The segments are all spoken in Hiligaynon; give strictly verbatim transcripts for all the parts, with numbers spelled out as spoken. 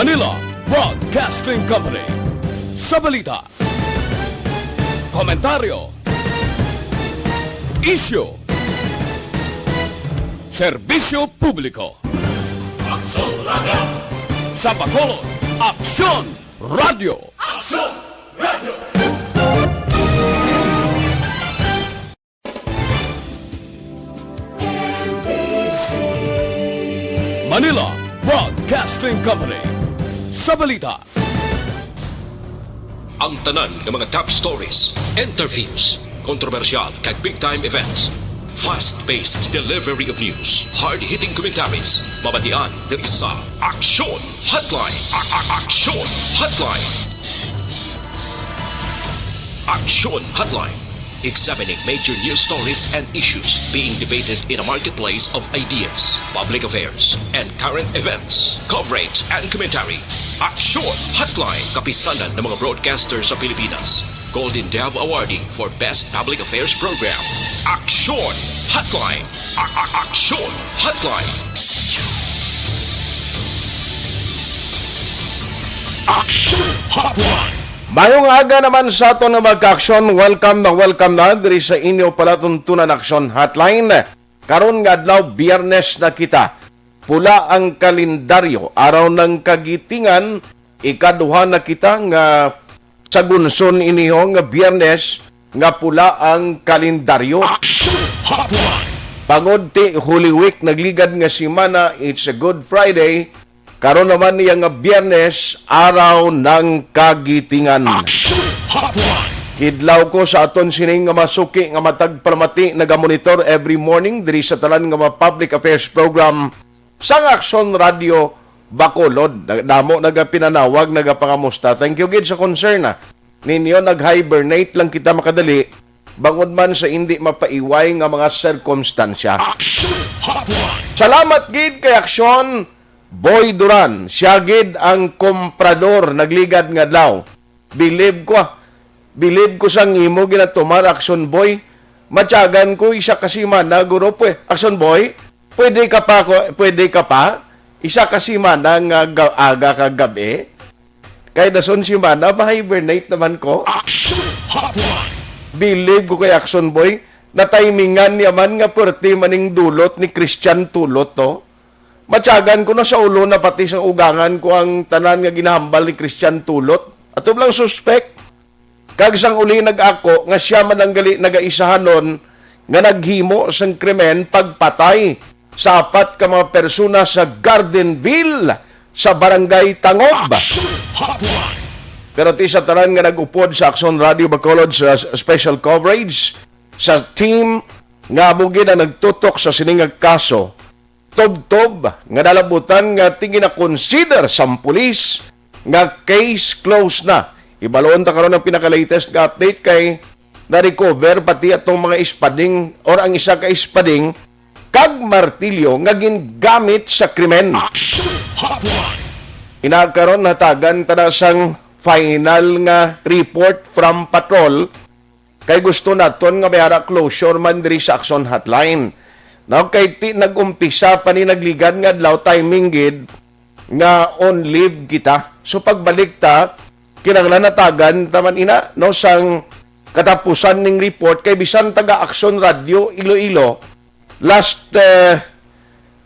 Manila Broadcasting Company. Sa balita, komentaryo, isyu, serbisyo publiko. Aksyon Radio! Sa Bacolod, Aksyon Radio! Aksyon Radio! Manila Broadcasting Company. Sa balita, ang tanan nga mga top stories, interviews, kontrobersyal kag big time events. Fast-paced delivery of news, hard-hitting commentaries, mabatian diri sa Aksyon Hotline. A- a- Aksyon Hotline. Aksyon Hotline. Examining major news stories and issues being debated in a marketplace of ideas, public affairs, and current events. Coverage and commentary. Aksyon Hotline. Kapisanan ng mga broadcaster sa Pilipinas. Golden Dove Awardee for Best Public Affairs Program. Aksyon Hotline. A- a- Aksyon Hotline. Aksyon Hotline. Mayong aga naman sa aton nga mga ka-aksyon. Welcome na welcome na diri sa inyo palatuntunan Aksyon Hotline. Karon nga adlaw, Biyernes na kita. Pula ang kalendaryo, araw ng kagitingan, ikaduha na kita nga sa gunson iniho nga Biyernes nga pula ang kalendaryo. Action Hotline! Pangod ti Holy Week, nagligad nga semana, it's a Good Friday. Karon naman niya nga Biyernes, araw ng kagitingan. Action Hotline! Kidlaw ko sa aton sining nga masuki nga matag palamati nagamonitor every morning diri sa tanan nga mga public affairs program sang Aksyon Radio Bacolod. Damo nagapinanawag, nagapangamusta. Thank you gid sa concern, ah. Ninyo, nag-hibernate lang kita makadali, bangod man sa indi mapaiway nga mga sirkumstansya. Action Hotline! Salamat gid kay Aksyon Boy Duran. Siya gid ang komprador nagligad nga adlaw. Bilib ko, ah. Bilib ko sang imo ginatumar, Action Boy. Matyagan ko isa ka semana, guro, pwe-, Action Boy. Pwede ka pa, ko-, pwede ka pa? Isa ka semana nga ga-, aga kag gabi. Kay dason semana, ma-hibernate naman ko. Action Hotline! Bilib ko kay Action Boy. Natimingan niya man nga pwerte man ning dulot ni Christian Tulot, to. Matyagan ko na sa ulo na pati sang ugangan ko ang tanan nga ginahambal ni Christian Tulot. Ato lang suspek. Kag sang uli nag-ako nga siya man ang gali nagaisahanon nga naghimo sang krimen pagpatay sa apat ka mga persona sa Gardenville sa Barangay Tangob. Action Hotline! Pero ti sa tanan nga nag-upod sa Aksyon Radio Bacolod sa special coverage sa team nga amo gid ang nagtutok sa sini nga kaso, tubtob nga nalabutan nga ti gina-consider sang pulis nga case closed na. Ibalon ta karon ang pinaka-latest nga update kay na-recover pati atong mga espading or ang isa ka espading kag martilyo nga gingamit sa krimen. Action Hotline! Ina karon natagan ta na sang final nga report from patrol. Kay gusto naton nga may ara closure man diri sa Aksyon Hotline. No, kay ti nag-umpisa pa ni nagligad nga adlaw, timing gid nga on leave kita. So pagbalik ta, kinahanglan natagan ta man ina, no, sang katapusan ning report kay bisan taga Aksyon Radio Iloilo, last, eh,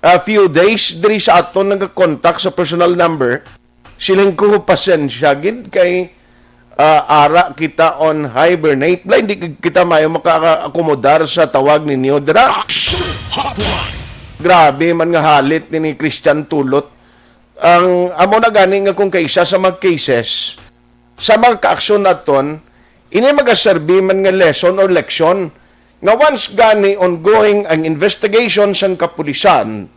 ah, few days diri sa aton nagakontak sa personal number, siling ko, pasensya gid kay, ah, ara kita on hibernate. Bala, hindi kita maayo makaakomodar sa tawag ninyo dira. Action Hotline! Grabe man nga halit ni, ni Christian Tulot. Ang amo na gani nga kung kaisa sa mga cases, sa mga kaaksyon naton, ini magaserbi man nga lesson or leksyon nga once gani ongoing ang investigation sang kapulisan,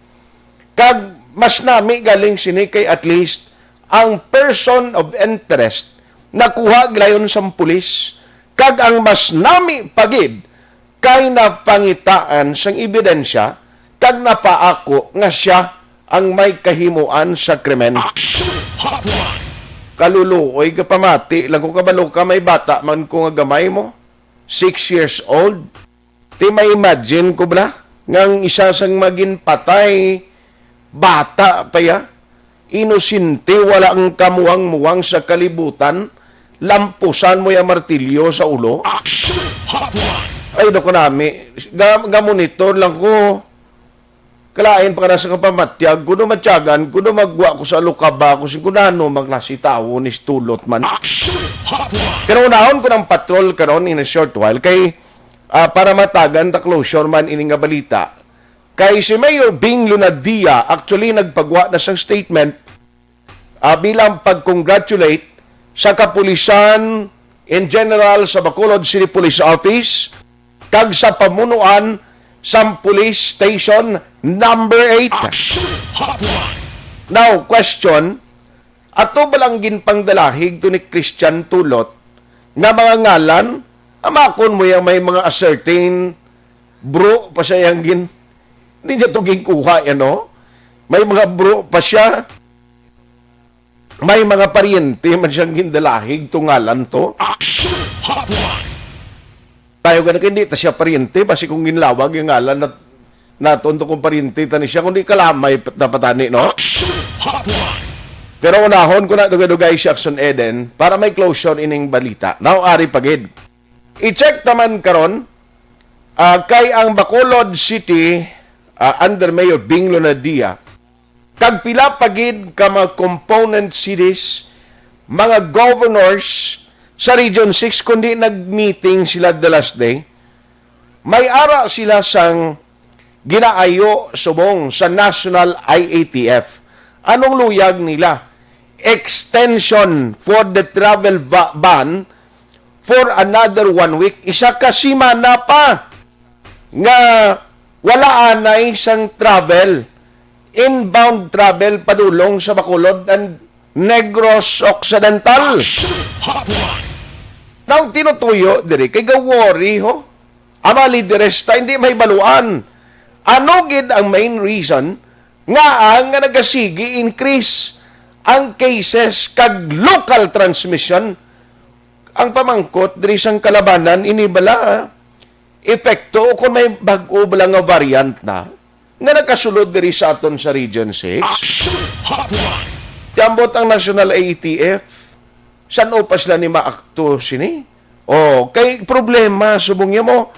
kag mas nami galing sini kay at least ang person of interest nakuha gilayon sang pulis, kag ang mas nami pa gid kay napangitaan sang ebidensya kag napaako nga sia ang may kahimuan sa krimen. Action Hotline! Kaluluoy ka pamati lang ko, kabalo ka may bata man ko nga gamay mo, six years old. Ti ma-imagine ko bala nga ang isa sang mga ginpatay bata pa ya. inosente, wala ang kamuwang-muwang sa kalibutan, lampusan mo yung martilyo sa ulo. Action Hotline! Ay, naku nami, ga, ga monitor lang ko. Kalain pa ka na sa kapamatyag, kuno matyagan, kuno magwa ko sa lukaba, kung sing kunano, mga klase tawo ni Stulot man. Action Hotline! Pero unahon ko ng patrol karon in a short while, kay, ah, para matagan ta closure man ini nga balita. Kay si Mayor Bing Lunadia actually nagpagwa na sang statement, ah, bilang pag-congratulate sa kapulisan in general, sa Bacolod City Police Office, kag sa pamunuan sang Police Station Number eight. Action Hotline! Now, question, ato ba lang ginpangdalahig to ni Christian Tulot nga mga ngalan? Amakon mo yang may mga ascertain bro pa siya yang gin-, hindi niya to ginkuha, ano? May mga bro pa siya. May mga paryente man siyang gindalahig to ngalan to. Action Hotline! Tayo gani kay hindi ta siya paryente, basi kung ginlawag yung ngalan na naton to kung paryente ta ni siya, kundi kalamay pat-, na patani, no? Action Hotline! Pero unahon ko na dugay-dugay si Action Eden para may closure ining balita. Now, ari pa gid. I-check taman karon, ah, kay ang Bacolod City, ah, under Mayor Bing Lunadia, kag pila pa gid ka mga component cities, mga governors sa Region six, kundi nag-meeting sila the last day. May ara sila sang ginaayo subong sa National I A T F. Anong luyag nila? Extension for the travel ba-, ban for another one week. Isa ka semana pa nga wala anay sang travel, inbound travel padulong sa Bacolod and Negros Occidental. Action Hotline! Now, tinutuyo diri kay ga-worry, ho. Ang mga lideres ta hindi mahibaluan. Ano gid ang main reason nga, ah, nga nagasigi increase ang cases kag local transmission? Ang pamangkot diri sang kalabanan, ini bala, ah, epekto o kung may bag-o bala nga variant na nga nakasulod diri sa aton sa Region six? Action Hotline! Tiambot ang National A E T F. San-o pa sila ni maakto sini? Oh, kay problema subong niya mo.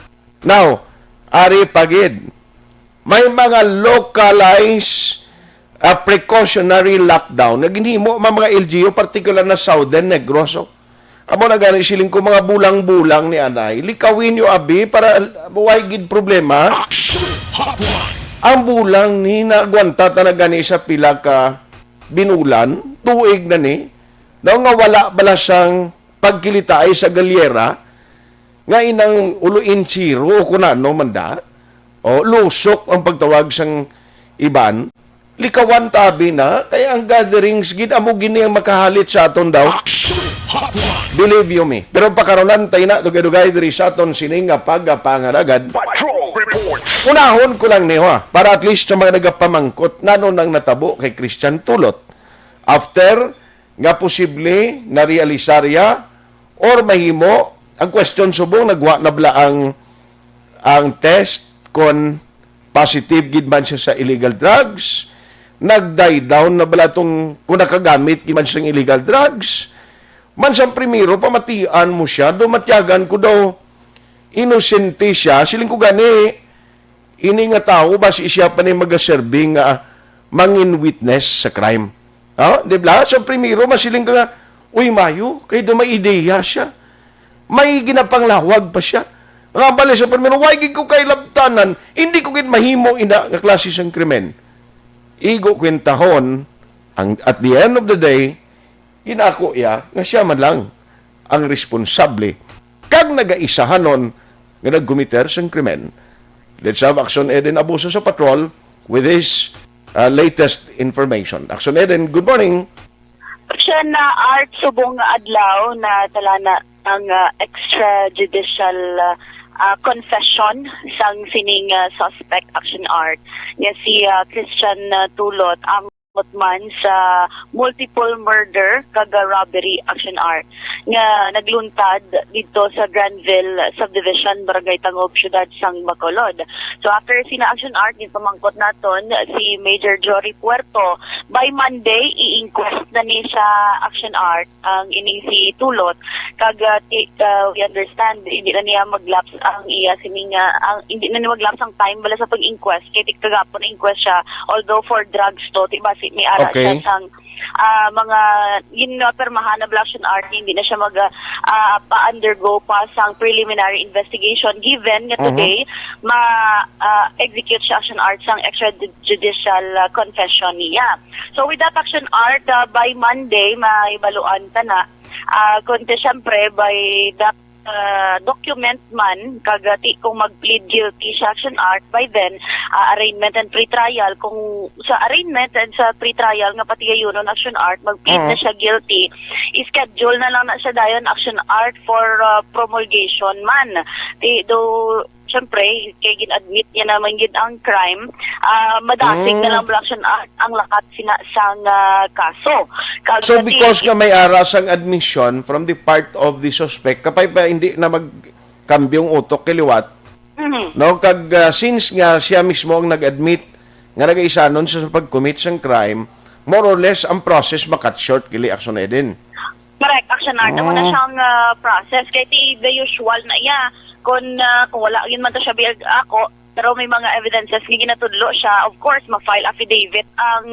Now, ari pa gid. May mga localized, ah, precautionary lockdown nga ginhimo man mga L G U, particular na Southern Negros, oh. Amo na gani siling ko, mga bulang-bulang ni anay, likawin niyo abi para way gid problema. Action Hotline! Ang bulang ni naagwanta ta na gani sa pila ka binulan, tuig na ni, daw nga wala bala sang pagkilitaay sa galyera, nga inang ulo inchiro o kunano man da, o lusok ang pagtawag sang iban, likawan tabi na, kay ang gatherings gid amo gini ang makahalit sa aton daw. Action Hotline! Believe you me. Pero pakarunan tayo na, dugay-dugay diri sa aton sining nga pagapangalagad. Patrol Reports! Unahon ko lang ni, ha, para at least sa mga nagapamangkot, nano nang natabo kay Christian Tulot. After nga posible narealisar ya or mahimo, ang question subong, nagwa na bala ang, ang test kon positive gid man siya sa illegal drugs, nag-die down na bala tong kung nakagamit gid man siya sang illegal drugs. Man sang primero, pamatian mo siya, daw matyagan ko daw inosente siya. Siling ko gani, ini nga tawo, basi siya pa ni magaserbi nga mangin witness sa crime. Ha? Di ba? Sa primero, masiling ka nga, "Uy, mayo, kay do may ideya siya. May ginapanglawag pa siya." Nga bali sa primero, "Why gid ko kay labtanan? Hindi ko gid mahimo ina nga klase sang krimen." Igo kwentahon, ang, at the end of the day, ginako iya nga siya man lang ang responsable kag nagaisahanon nga nagkomiter sang krimen. Let's have Action Eden Abuso sa patrol with his, uh, latest information. Action Eden, good morning. Action, uh, Art, subong nga adlaw na tala na ang, uh, extrajudicial, uh, uh, confession sang sining, uh, suspect, Action Art, nga si, uh, Christian, uh, Tulot. Ang man sa multiple murder kag robbery, Action Art, nga nagluntad didto sa Granville Subdivision, Barangay Tangob, Siyudad sang Bacolod. So after sina, Action Art, ginpamangkot naton si Major Jory Puerto, by Monday i-inquest na ni sa, Action Art, ang ini si Tulot. Kag, ah, ti-, ah, we understand, hindi na niya mag-lapse ang iya sining, ah, ang, hindi na niya mag-lapse ang time bala sa pag-inquest, kay ti kagapon na-inquest siya, although for drugs to, ti basi may ara Okay. siya sang, ah, mga, yun nga, pirmahan na bala, Action Art, hindi na siya mag, ah, ah, pa-undergo pa sang preliminary investigation, given nga Mhm. today ma, ah, execute siya, Action Art, sang extrajudicial, ah, confession niya. So with that, Action Art, ah, by Monday, mahibaluan ta na, ah, kung ti, syempre, by that, ah, document man, kag, ah, ti kung mag-plead guilty siya, Action Art, by then, ah, arraignment and pretrial, kung sa arraignment and sa pretrial nga patigayunon, Action Art, mag-plead na Mhm. siya guilty, i-schedule na lang na siya dayon, Action Art, for, ah, promulgation man. Ti, do, syempre, kay gin-admit niya naman gid ang crime, ah, madasig na Mm. lang bala, Action Art, ang lakat sina sang, ah, kaso. Kag So, sa because ti- nga may ara sang admission from the part of the suspect, kapay pa hindi na magkambyong utok kay liwat, Mhm. no? Kag, ah, since nga siya mismo ang nag-admit nga nagaisanon sa pag-commit sang crime, more or less ang process ma-cut short, gali, Action Eden. Correct, Action Art. Amo na Mm. siyang, ah, process. Kay ti the usual na iya. Kung, ah, kung wala yun man to siya biyag ako, pero may mga evidences nga ginatudlo siya, of course, ma-file affidavit ang,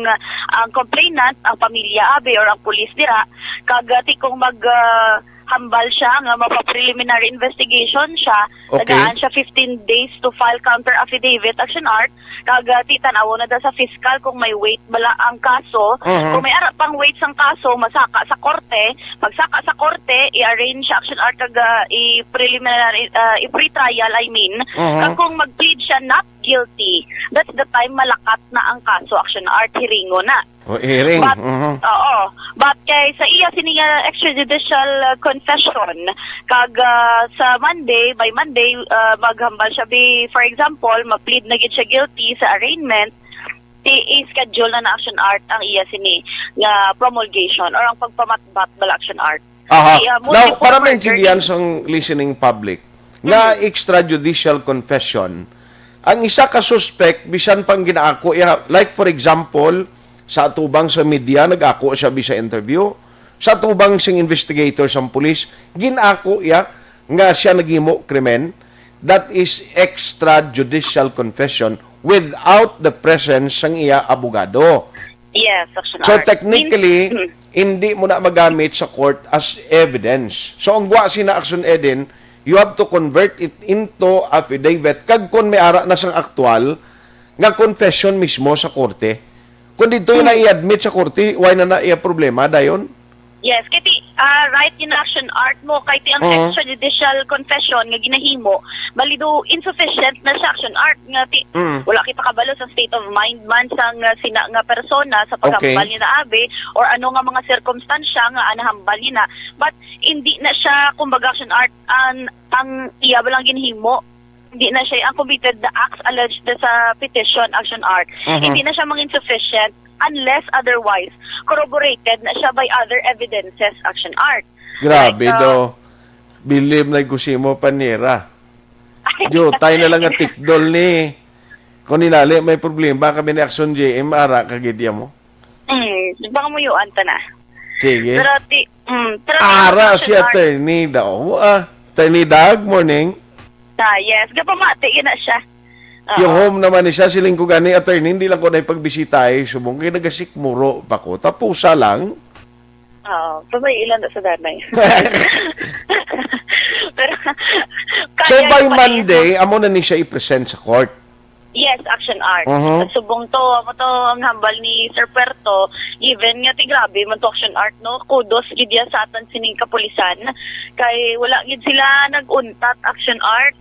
ang complainant, ang pamilya, abi, or ang pulis dira. Kag, ah, ti kung mag, ah, hambal siya nga mapa-preliminary investigation siya, Okay. tagaan siya fifteen days to file counter affidavit, Action Art. Kag, ah, ti tan-awon na da sa fiscal kung may weight bala ang kaso. Mhm. Kung may ara pang weight sang kaso, masaka sa korte. Magsaka sa korte, i-arrange siya, Action Art, kag, ah, i-preliminary, ah, i-pretrial, I mean. Mhm. Kag kung mag-plead siya not guilty, that's the time malakat na ang kaso, Action Art, hiringon na. O, hearing. But, Mhm. oo. But kay sa iya sini nga extrajudicial, uh, confession, kag, uh, sa Monday, by Monday, uh, maghambal siya, bi, for example, ma-plead na gid siya guilty sa arraignment, ti i-schedule na na, Action Art, ang iya sini nga promulgation or ang pagpamatbat bala, Action Art. Aha. Iya, Now, multiple para murder maintindihan case. Sang listening public, nga Mhm. extrajudicial confession, ang isa ka suspect, bisan pang ginaako iya, like, for example, sa atubang sa media, nag-ako siya bi sa interview, sa atubang sing investigator sang pulis, ginaako iya nga siya naghimo krimen, that is extrajudicial confession without the presence sang iya abogado. Yes, Action So, Art. Technically, Means, mm. hindi mo na magamit sa court as evidence. So, ang gwa sina, Action Eden, you have to convert it into affidavit. Kag kung may ara na sang aktual nga confession mismo sa korte, kung dito yun na Mm. i-admit sa korte, why na na iya problema dayon? Yes, kay ti, ah, right in, Action Art, mo, kay ti ang Mhm. extrajudicial confession nga ginahimo, bali do insufficient na siya, Action Art, nga ti, Mm. wala kita kabalo sa state of mind man sang, ah, sina nga persona sa paghambal Okay. niya na, abi, or ano nga mga sirkumstansya nga, ah, nahambal niya na. But hindi na siya, kumbaga, Action Art, ang, ang iya ba lang ginhimo, hindi na siya, ang committed the acts alleged sa petition, Action Art, Mhm. hindi na siya mangin sufficient unless otherwise corroborated na siya by other evidences, Action Art. Grabe Like, uh, do. Bilim na ko simo panira. Jutay na lang nga tikdol ni. Kung inali, may problema kami ni Action J M, ara ka gid ya mo. Mm, pangamuyuan ta na. Sige. Pero ti, mm, pero ti Ara ang si Action Art attorney daw. Ah, attorney Dag, morning. Ah, yes. Gapamati, yun na siya. Oo. Yung home naman ni siya, siling ko gani, attorney, hindi lang ko na ipagbisita eh. Subong kay nagasikmuro pa ko. Tapusa lang. Oo. Pabay ilan na sa danay. Pero, So, kaya by yung Monday, amo na ni siya i-present sa court. Yes, Action Art. Mhm. Subong to, amo to ang hambal ni Sir Puerto, given nga ti grabe man to, Action Art, no? Kudos gid ya sa atan sining kapulisan. Kay wala gid sila nag-untat, Action Art,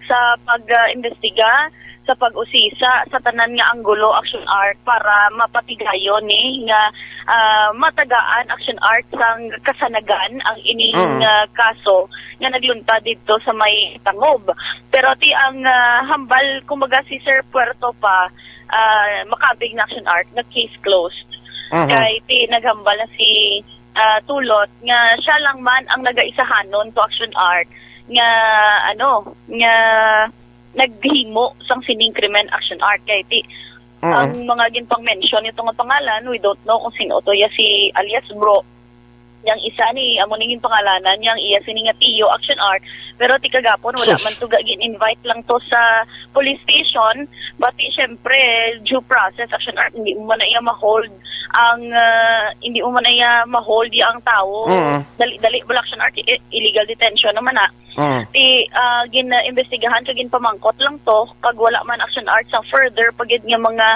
sa pag-imbestiga, sa pag-usisa sa tanan nga anggulo, Action Art, para mapatigayon ni nga, ah, matagaan, Action Art, sang kasanagan ang ining, Mm. ah, kaso nga nagluntad didto sa may Tangob. Pero ti ang, ah, hambal, kumbaga, si Sir Puerto pa, ah, makabig na, Action Art, nga case closed. Mhm. Kay ti naghambal na si, ah, Tulot nga siya lang man ang nagaisahanon to Action Art nga, ano, nga naghimo sang sining krimen, Action Art. Kay ti, Mm. ang mga ginpang-mention nito nga pangalan, we don't know kung sino to, ya si alias Bro. Yang isa ni, amo ni ginpangalanan, yang iya sini nga tiyo, Action Art. Pero ti kagapon, wala Sus. man to ga-, gin-invite lang to sa police station. But ti, syempre, due process, Action Art, hindi mo man na iya ma-hold ang, ah, hindi mo man na iya ma-hold ya ang tawo. Mm. Dali-dali, wala, Action Art, i-, illegal detention naman na. Mm. Ti, ah, gin-imbestigahan kag ginpamangkot lang to, kag wala man, Action Art, sang further pa gid nga mga,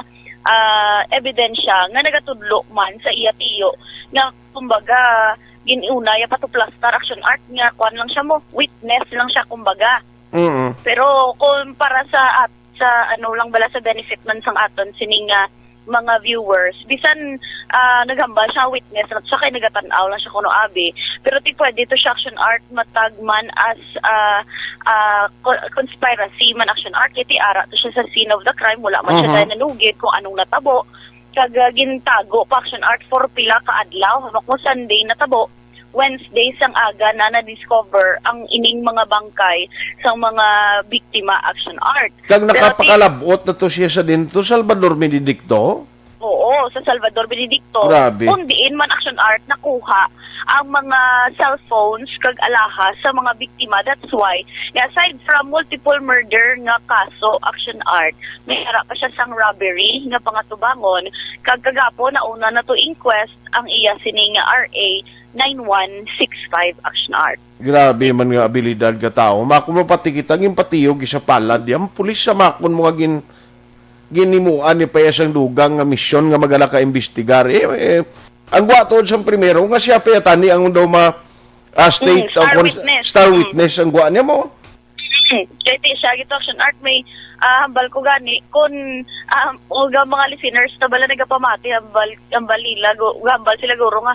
ah, ebidensya nga nagatudlo man sa iya tiyo nga, kumbaga, gin-una ya pa to plastar, Action Art, nga kuan lang siya mo, witness lang siya, kumbaga. Mm. Pero kung para sa at-, sa ano lang bala, sa benefit man sang aton sining, ah, mga viewers, bisan, ah, naghambal siya witness, at siya kay nagatan-aw lang siya kuno abi. Pero ti pwede to siya, Action Art, matag man as, ah, ah, co-, conspiracy man, Action Art, kay ti ara to siya sa scene of the crime, wala man siya Mhm. tayo nanugid kung anong natabo. Kag, ah, gintago pa, Action Art, for pila ka adlaw, hamak mo Sunday natabo, Wednesday sang aga na na-discover ang ining mga bangkay sang mga biktima, Action Art. Kag Pero ti- nakapakalabot na to siya sa dinto, Salvador Benedicto? Oo, sa Salvador Benedicto. Grabe. Kung diin man, Action Art, nakuha ang mga cellphones kag alahas sa mga biktima. That's why, nga aside from multiple murder nga kaso, Action Art, may ara pa siya sang robbery nga pangatubangon. Kag kagapon, nauna na to inquest ang iya sini nga R A nine one six five, Action Art. Grabe man nga abilidad ka tawo. Makon mo pati kita, ginpatiyog sa palad. Ang pulis sa makon mo nga gin-, ginimuan ni pa iya sang dugang nga misyon nga magala ka imbestigar. Eh, eh, ang gwa tuod sang primero, nga siya pa iya tani ang daw ma-, ah, state, Mm, star ang kon-, witness. star Mm. witness ang gwa niya mo. Hmm, kay ti siya gito, Action Art, may, ah, hambal ko gani, kun, ah, og ang mga listeners na bala nagapamati, hambal, hambal nila, gu-, hambal sila guro nga,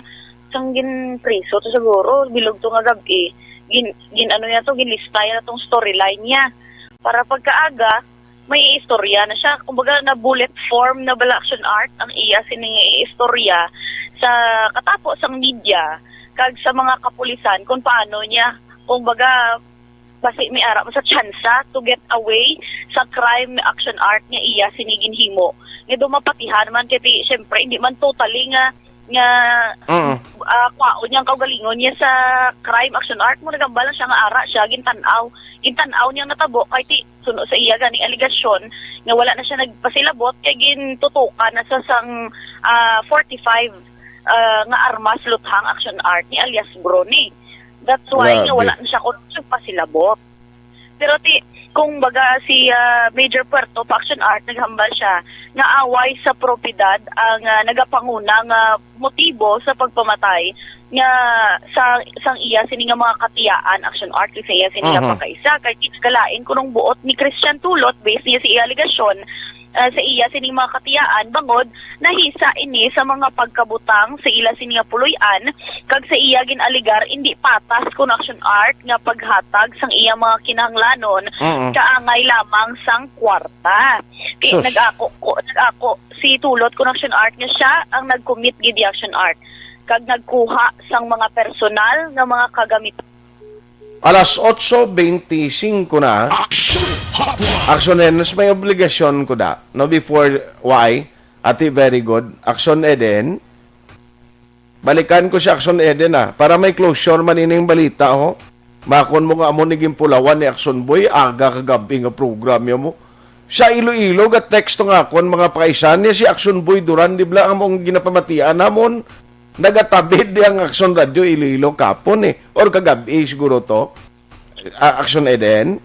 sang ginpriso to siguro, bilog to nga gab-i, gin, gin ano niya to, ginlista niya tong storyline niya. Para pagkaaga, may istorya na siya. Kumbaga, na bullet form na bala, Action Art ang iya sini nga istorya sa katapo sang media kag sa mga kapulisan kung paano niya, kumbaga, basi may ara mo sa tsansa to get away sa crime, Action Art, nga iya sini ginhimo. Nga daw mapatihan man kay ti, syempre, hindi man totally nga, nga, Mm. ah, kwaon niya ang kaugalingon niya sa crime, Action Art, mo nagambal lang siya nga ara siya, gintan-aw. Gintan-aw niya natabo, kay ti, suno sa iya ganing alegasyon, nga wala na siya nagpasilabot, kay gintutukan na sa sang, ah, forty-five, ah, nga armas luthang, Action Art, ni alias Brony. That's why nga Grabe. wala na siya kuno nagpasilabot. Pero ti, kung baga si, ah, Major Puerto pa, Action Art, naghambal siya nga away sa propiedad ang, ah, nagapanguna nga motibo sa pagpamatay nga sa, sang iya sini nga mga katiyaan, Action Art, sa iya sini nga Mhm. pagkaisa. Kay ti nagalain kunong buot ni Christian Tulot, based niya sa iya alegasyon, ah, sa iya sining mga katiyaan, bangod nahisa ini sa mga pagkabutang sa ila sini nga puloy-an, kag sa iya gin-alegar indi patas kuno, Action Art, nga paghatag sang iya mga kinahanglanon Mm. kaangay lamang sang kwarta. Ti Sus. nag-ako ko, nag-ako si Tulot kuno, Action Art, nga siya ang nag-commit gid, Action Art, kag nagkuha sang mga personal nga mga kagamit. Alas otso bente singko na. Action Hotline. Action Eden, may obligasyon ko da. No, before, why? Ati, very good. Action Eden. Balikan ko si Action Eden, ah. Para may closure man ining balita, ho. Makon mo nga amo ni ginpulawan ni Action Boy, aga kag gab-i nga program niya mo. Sa Iloilo, ga-text nga akon mga pakaisan niya si Action Boy Duran, di bala among ginapamatian namon. Nagatabid di ang Action Radio Iloilo kapon, eh. Or kagab-i siguro to. Ah, Action Eden?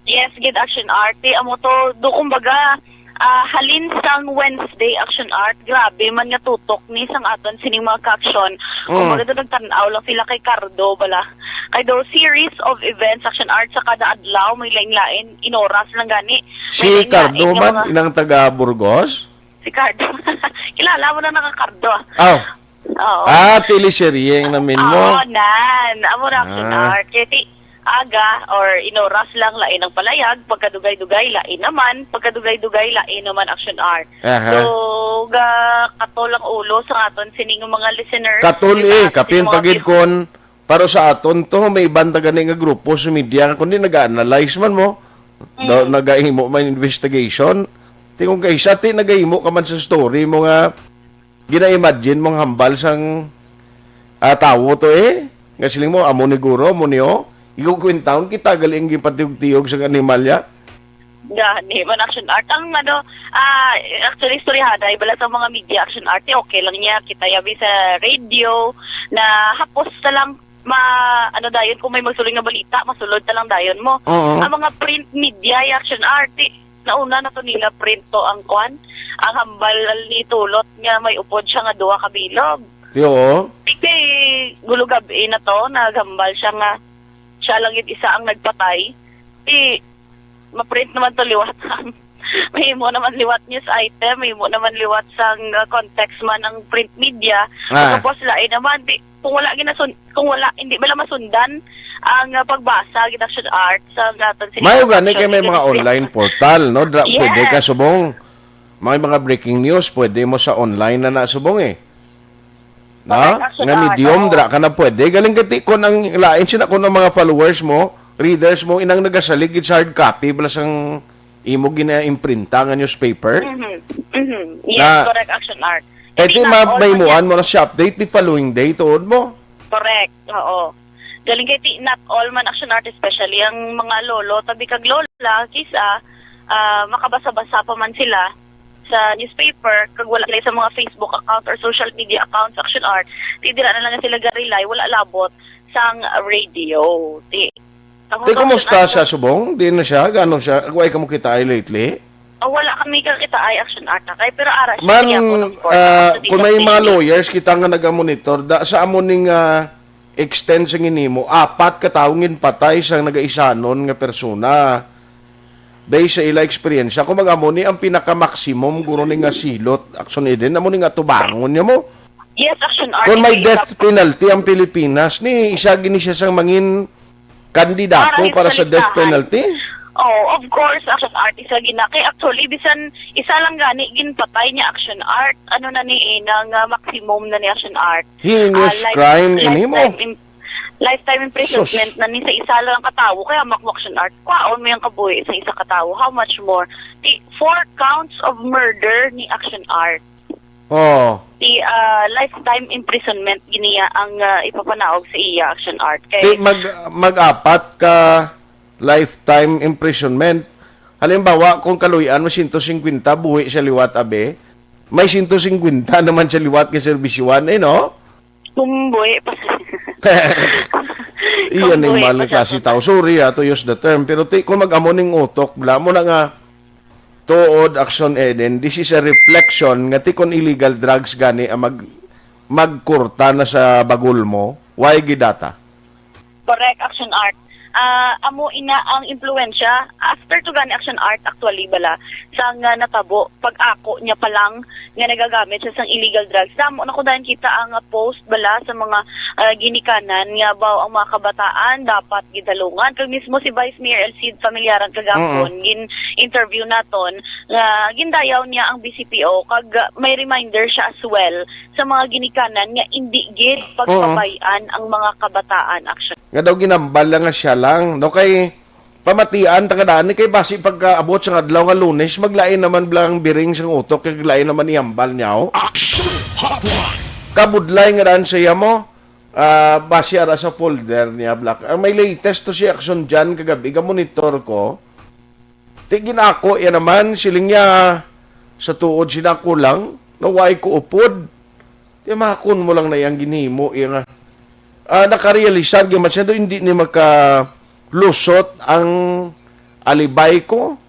Yes, gid, Action Art. Ti, amo to, do, kumbaga, ah, halin sang Wednesday, Action Art, grabe man nga tutok ni sang aton sining mga ka-action. Mm. Kumbaga, do, nagtan-aw lang sila kay Cardo, bala. Kay do, series of events, Action Art, sa kada adlaw, may lain-lain, inoras lang gani. May Si lain-lain Cardo nga man, mga inang taga Burgos? Si Cardo. Kilala mo na naka Cardo, ah. Aw. Oo. Ah, teleserye ang namin mo. Oo, nan. Amo na, Action Ah. Art. Kaya ti, aga or inoras lang, lain ang palayag, pagkadugay-dugay, lain naman, pagkadugay-dugay, lain naman, Action Art. Aha. So, ga kato lang ulo sa aton sining mga listeners. Katol, eh, kapin pagid kon, pero sa aton to, may iban ta gani nga grupo sa media, kundi nag-analyze man mo, do, Mm. nagahimo man investigation. Tingog kay sa ti nagahimo ka man sa story mo nga gina-imagine mong hambal sang, ah, tawo to, eh. Nga siling mo, amo ni guro, amo ni, oh. Ikaw kwentaon, kita gali ang gipatiyog-tiyog sa animal ya. Gani man, Action Art. Ang ano, ah, actually, istoryahanay bala sa mga media, Action Art, eh, okay lang niya. Kita yabi sa radio, na hapos na lang, ma, ano dayon, kung may magsulod nga balita, masulod na lang dayon mo. Oo. Ang mga print media, eh, Action Art, eh, nauna na to nila print to ang kwan, ang hambal ni Tulot nga may upod siya nga duha ka bilog. Yo. Kay gulo gab-i na to, naghambal siya nga siya lang gid isa ang nagpatay. Di, ma-print naman to liwat ang, mahimo naman liwat news item, mahimo naman liwat sang, uh, context man ang print media. Ah. Tapos lain naman, di, kung wala ginasun-, kung wala, hindi bala masundan ang, uh, pagbasa gid, Action Art sa aton sini-, Mayo gani kay may mga online portal, no? Dra-, Yes. pwede ka subong. May mga breaking news, pwede mo sa online na na subong, eh. Na? Correct, Action Nga Art, medium, oo. dra ka na pwede. Galing kay ti-, kung ang lain sila, kung ang mga followers mo, readers mo, inang nagasalig gid sa hard copy, bala sang imo gina-imprinta nga newspaper. Mhm. Mhm. Yes, Na, correct, Action Art. eh, Hindi di na ma-, all man mahimuan yan. mo na siya update the following day, tuod mo. Correct, oo. Galing kay ti-, not all man, Action Art, especially ang mga lolo, tabi kag lola, kisa, ah, makabasa-basa pa man sila sa newspaper, kag wala sila sa mga Facebook account or social media accounts, Action Art, ti dira na lang sila ga-rely, wala labot sang radio. Ti, ang Ti, kumusta siya, subong? Di na siya? Gano siya? Wala ka mo kita ay lately? Oh, wala kami kakita ay, Action Art, kay, pero ara siya Man, kaya ako, of course, ah, ako sa kung may mga T V. lawyers kita nga nagamonitor, da, sa amo ning, ah, extent sa ginhimo, apat ka tawo ginpatay sa nagaisanon nga persona. Based sa ila eksperyensya, kung mag-amo ni ang pinaka-maximum, guro ni nga silot, Action Eden, amo ni nga tubangon niya mo. Yes, Action Art, Kung may isa death penalty ang Pilipinas, ni isa gini siya sang mangin kandidato Para para sa death sa listahan. penalty? Oh, of course, Action Art, isa gina. Kay actually, bisan isa lang gani ginpatay niya, Action Art. Ano na ni, eh, nang, ah, maximum na ni, Action Art. Heinous Ah, life-, crime ini mo. lifetime im-, lifetime imprisonment Sus. na ni sa isa lang ka tawo. Kaya amo, Action Art, kwaon mo yung kabuhi sa isa ka tawo. How much more? Di, four counts of murder ni, Action Art. Oh. Di, ah, lifetime imprisonment giniya ang, ah, ipapanaog sa iya, Action Art. Kay Di mag-, mag-apat ka lifetime imprisonment. Halimbawa, kung kaluy-an mo sento singkwenta, buhi siya liwat, abi. May sento singkwenta naman siya liwat nga serbisyuhan, eh, no? Kung buhi pa. Iya Kung ning buhi mali pa siya, klase tao. Sorry, ah, to use the term. Pero ti-, kung mag-amo ning utok, bla mo na nga, tuod, Action Eden, this is a reflection nga ti kon illegal drugs gani ang mag-, magkurta na sa bagol mo, why gidata? Correct, Action Art. Ah, amo ina ang impluwensya. After to gani, Action Art, actually, bala, sa nga natabo, pag-ako niya pa lang nga nagagamit siya sang illegal drugs. Damo na ko dayon kita ang, ah, post, bala, sa mga, ah, ginikanan nga baw ang mga kabataan dapat gidalungan. Kag mismo si Vice Mayor El Cid Familiaran kagahapon, Mm. gin-interview naton, nga gindayaw niya ang B C P O, kag, ah, may reminder siya as well sa mga ginikanan nga indi gid pagpabay-an ang mga kabataan, Action. Nga daw ginambal lang nga siya lang, no? Kay pamatian, tagadaan ni kay basi pagkaabot sa adlaw nga Lunes, maglain naman bala ang biring sang utok, kay lain naman ihambal niya, oh. Action Hotline. Kabudlay nga daan sa iya mo, ah, basi ara sa folder niya, Black. Ang may latest to si Action Jan kagabi, ga-monitor ko. Ti ginako iya naman, siling niya, sa tuod sina ko lang, na way ko upod. Ti makon mo lang na iyang ginhimo, iya nga. Ah, nakarealisar gyud man siya, do, hindi ni makalusot ang alibay ko.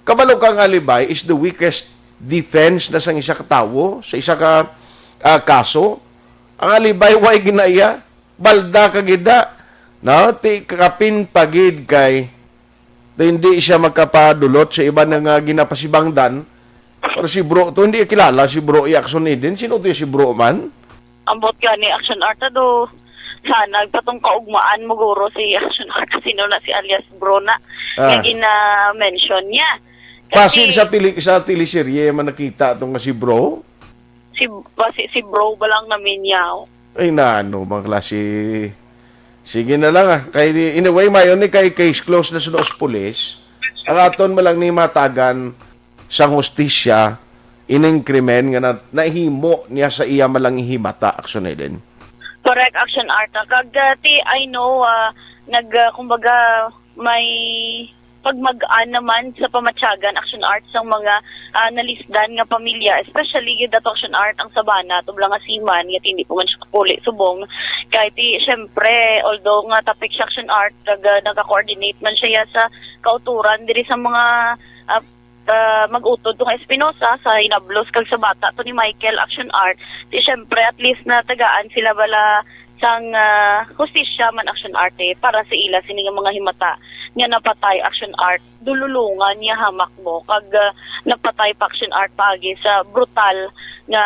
Kabalo ka ang alibay is the weakest defense na sang isa ka tawo, sa isa ka, ah, kaso. Ang alibay, way ginaiya, balda ka gid na. No? Ti kapin pa gid kay Di hindi siya makapadulot sa iban nga ginapasibangdan. Pero si bro to, hindi kilala si bro i Action Eden. Sino to si bro man? Ambot gani, Action Art, do. Sana patong kaugmaan mo guro si Action Art, sino na si alias Bro na, nga Ah. gina-mention niya. Base Kasi sa pili, sa teleserye man nakita to nga si Bro. si, basi si Bro ba lang naminyaw? Ay na, ano bang klase? Sige na lang, ah. Kay di- in a way, mayon ni kay case closed na sa police. Ang aton man lang ni matagan sang hustisya ining krimen nga na, nahimo niya sa iya man lang himata, Action Eden. Correct, Action Art. Ah, kag, ah, ti, I know, ah, nag, ah, kumbaga, may pagmag-an naman sa pamatyagan, Action Art, sang mga, ah, nalisdan nga pamilya, especially gyud ato, Action Art, ang Sabana, tublang nga seaman, nga hindi po man siya kapuli subong. Kay ti, syempre, although nga topic siya, Action Art, nag, ah, nagka-coordinate man siya sa kauturan diri sa mga, ah, ah, mag-utod tong Espinosa, sa Hinablos kag sa bata to ni Michael, Action Art. Ti, syempre, at least natagaan sila bala sang, ah, hustisya man, Action Art, eh, para sa ila sini nga mga himata nga napatay, Action Art, dululungan niya hamak mo kag, ah, napatay pa, Action Art, paagi sa brutal nga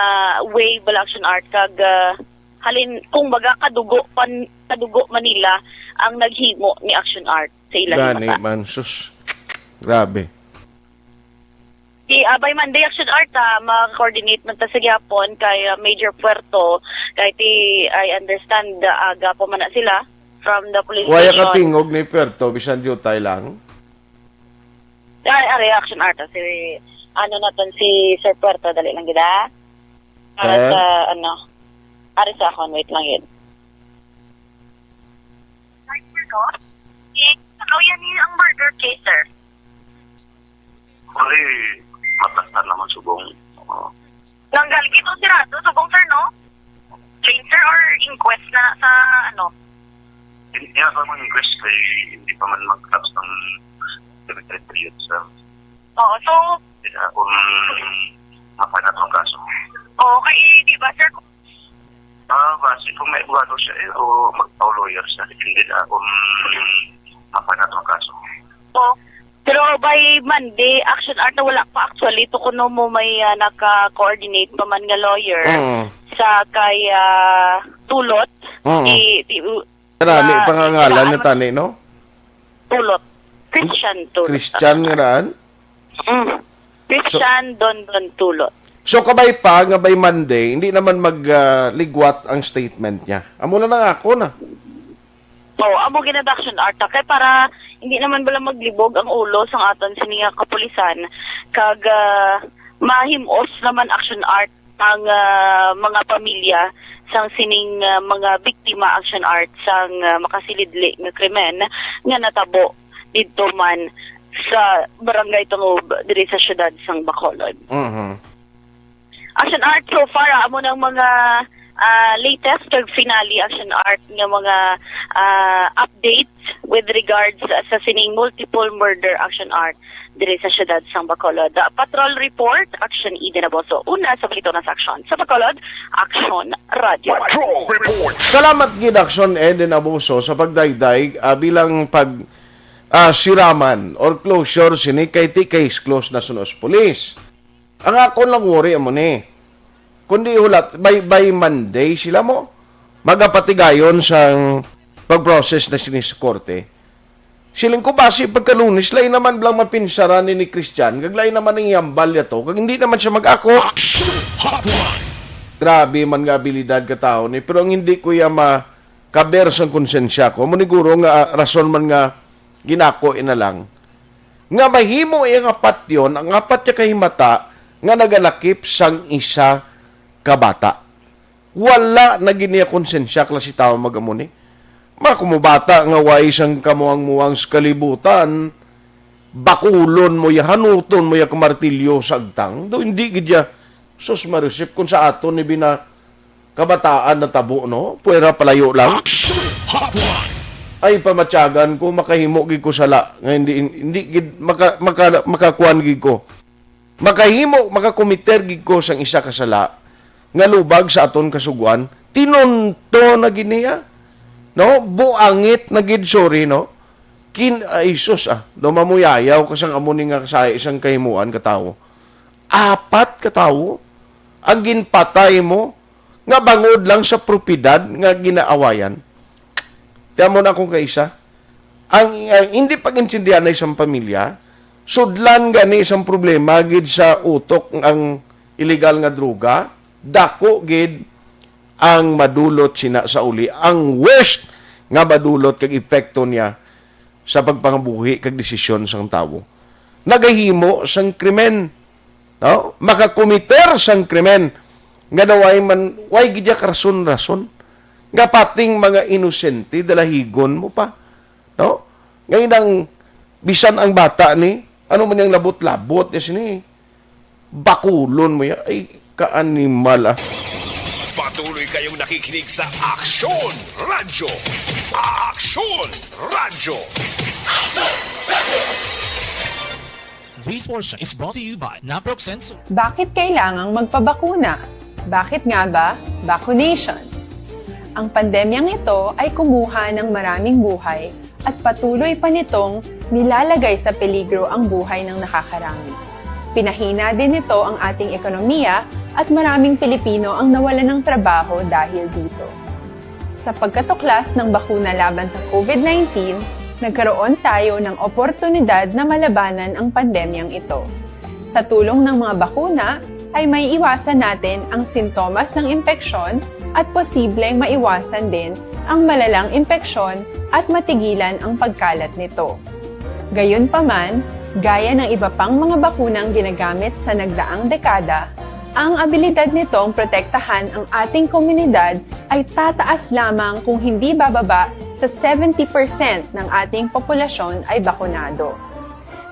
way bala, Action Art, kag, ah, halin kung baga kadugo pan kadugo man nila ang naghimo ni, Action Art, sa ila Gani himata. Man, sus. Grabe. Ti, ah, by Monday, Action Art, ah, ma-coordinate man ta sa gyapon kay, ah, Major Puerto, kay ti, I understand, ah, aga pa man na sila from the police Waya station. Katingog ni Puerto, bisan diutay lang. Ay, ari, Action Art, ah, si, ano naton, si Sir Puerto, dali lang gid, ah. Para Sir? Sa, ano, ari sa akon, wait lang yun. Ano yan ang murder case, sir? Ay, matas na naman subong. Oo. Nanggal kito sirado, subong, sir, no? Plain, sir, or inquest na sa, ano? Hindi nga pa man inquest kay hindi pa man mag-lapse ng limited period, sir. Oo, so, Kaya kung mapanat ang kaso. okay, di ba, sir? Ah, base kung may abogado siya eh, o mag-lawyer siya, depende na kung mapanat ang kaso. So, pero by Monday, Action Art, na wala pa actually to kuno mo may, ah, naka-coordinate pa man nga lawyer Mm. sa kay, ah, Tulot. Mm. Di, di, Marami ah, pangangalan na ano, tani, no? Tulot. Christian Tulot. Christian nga daan. Mm. Christian Dondon Tulot. So kabay pa nga by Monday, hindi naman magligwat ang statement niya. Amo na lang ako na. So, amo gid ang Action Art, ah, kay para hindi naman bala maglibog ang ulo sang aton sini nga kapulisan, kag, ah, mahim-os naman, Action Art, ang, ah, mga pamilya sang sining, ah, mga biktima, Action Art, sang, ah, makasilidli nga krimen nga natabo didto man sa Barangay Tungub diri sa siyudad sang Bacolod. Mhm. Action Art, so far, ah, amo nang mga, ah, latest kag finale, Action Art, nga mga, ah, updates with regards sa sining multiple murder, Action Art, diri sa siyudad sang Bacolod. Ah, Patrol Report, Action Eden Aboso. Una sa balita na sa aksyon sa Bacolod, Action Radio. Patrol Report. Salamat gid, Action Eden Abuso, sa pagdayday, ah, bilang pag, ah, siraman or closure sini kay ti case closed na sunos police. Ang akon lang worry amo ni, kundi hulat by, by Monday sila mo magapatigayon sang pag-process na sini sa korte. Siling ko, basi pagka Lunes, lain naman lang mapinsaran ni, ni Christian, kag lain naman ang iyambal niya to, kag hindi naman siya mag-ako. Action Hotline. Grabe man nga abilidad ka tao ni, pero ang hindi ko iya makaber sang konsensya ko, mo niguro nga, ah, rason man nga ginako ina lang, nga mahimo iya nga patyon ang apat ka kahimata nga nagalakip sang isa ka bata. Wala na gid niya konsensya, klase tawo mag-amo ni. Mga kumubata nga way sang kamuang-muang sa kalibutan, bakulon mo ya, hanuton mo ya ka martilyo sa agtang. Do hindi gid ya, sus, marisip kung sa aton ni bina kabataan na tabo, no? Puwera palayo lang. Action Hotline. Ay, pamatyagan ko, makahimo gid ko sala nga hindi, hindi gid maka, maka, makakuan gid ko. Makahimo, makakomiter gid ko sang isa ka sala nga lubag sa aton kasuguan. Tinunto na gid niya. No? Buangit na gid, sorry, no? Kin, ay, sus, ah. Dumamuyayaw ka sang amo ni nga sa isang kahimuan ka tawo. Apat ka tawo ang ginpatay mo nga bangod lang sa propiedad nga ginaawayan. Tiyan mo na akong kaisa. Ang, ang hindi pag-intindihan na isang pamilya, sudlan gani isang problema gid sa utok ang illegal nga droga, dako gid ang madulot sina sa uli. Ang worst nga madulot kag epekto niya sa pagpangabuhi kag desisyon sang tawo. Nagahimo sang krimen, no? Makakomiter sang krimen nga daw ay man, way gid niya karason-rason. Nga pating mga inosente, dalahigon mo pa, no? Ngayon ang, bisan ang bata ni, ano man yang labot-labot niya sini, bakulon mo ya. Ay, kaanimal, ah. Patuloy kayong nakikinig sa Aksyon Radyo. Aksyon Radyo. This portion is brought to you by Naproxen Sur. Bakit kailangang magpabakuna? Bakit nga ba vaccination? Ang pandemyang ito ay kumuha ng maraming buhay at patuloy pa nitong nilalagay sa peligro ang buhay ng nakakarami. Pinahina din nito ang ating ekonomiya at maraming Pilipino ang nawalan ng trabaho dahil dito. Sa pagkatuklas ng bakuna laban sa COVID nineteen, nagkaroon tayo ng oportunidad na malabanan ang pandemyang ito. Sa tulong ng mga bakuna, ay maiiwasan natin ang sintomas ng impeksyon at posibleng maiwasan din ang malalang impeksyon at matigilan ang pagkalat nito. Gayunpaman, gaya ng iba pang mga bakunang ginagamit sa nagdaang dekada, ang abilidad nitong protektahan ang ating komunidad ay tataas lamang kung hindi bababa sa seventy percent ng ating populasyon ay bakunado.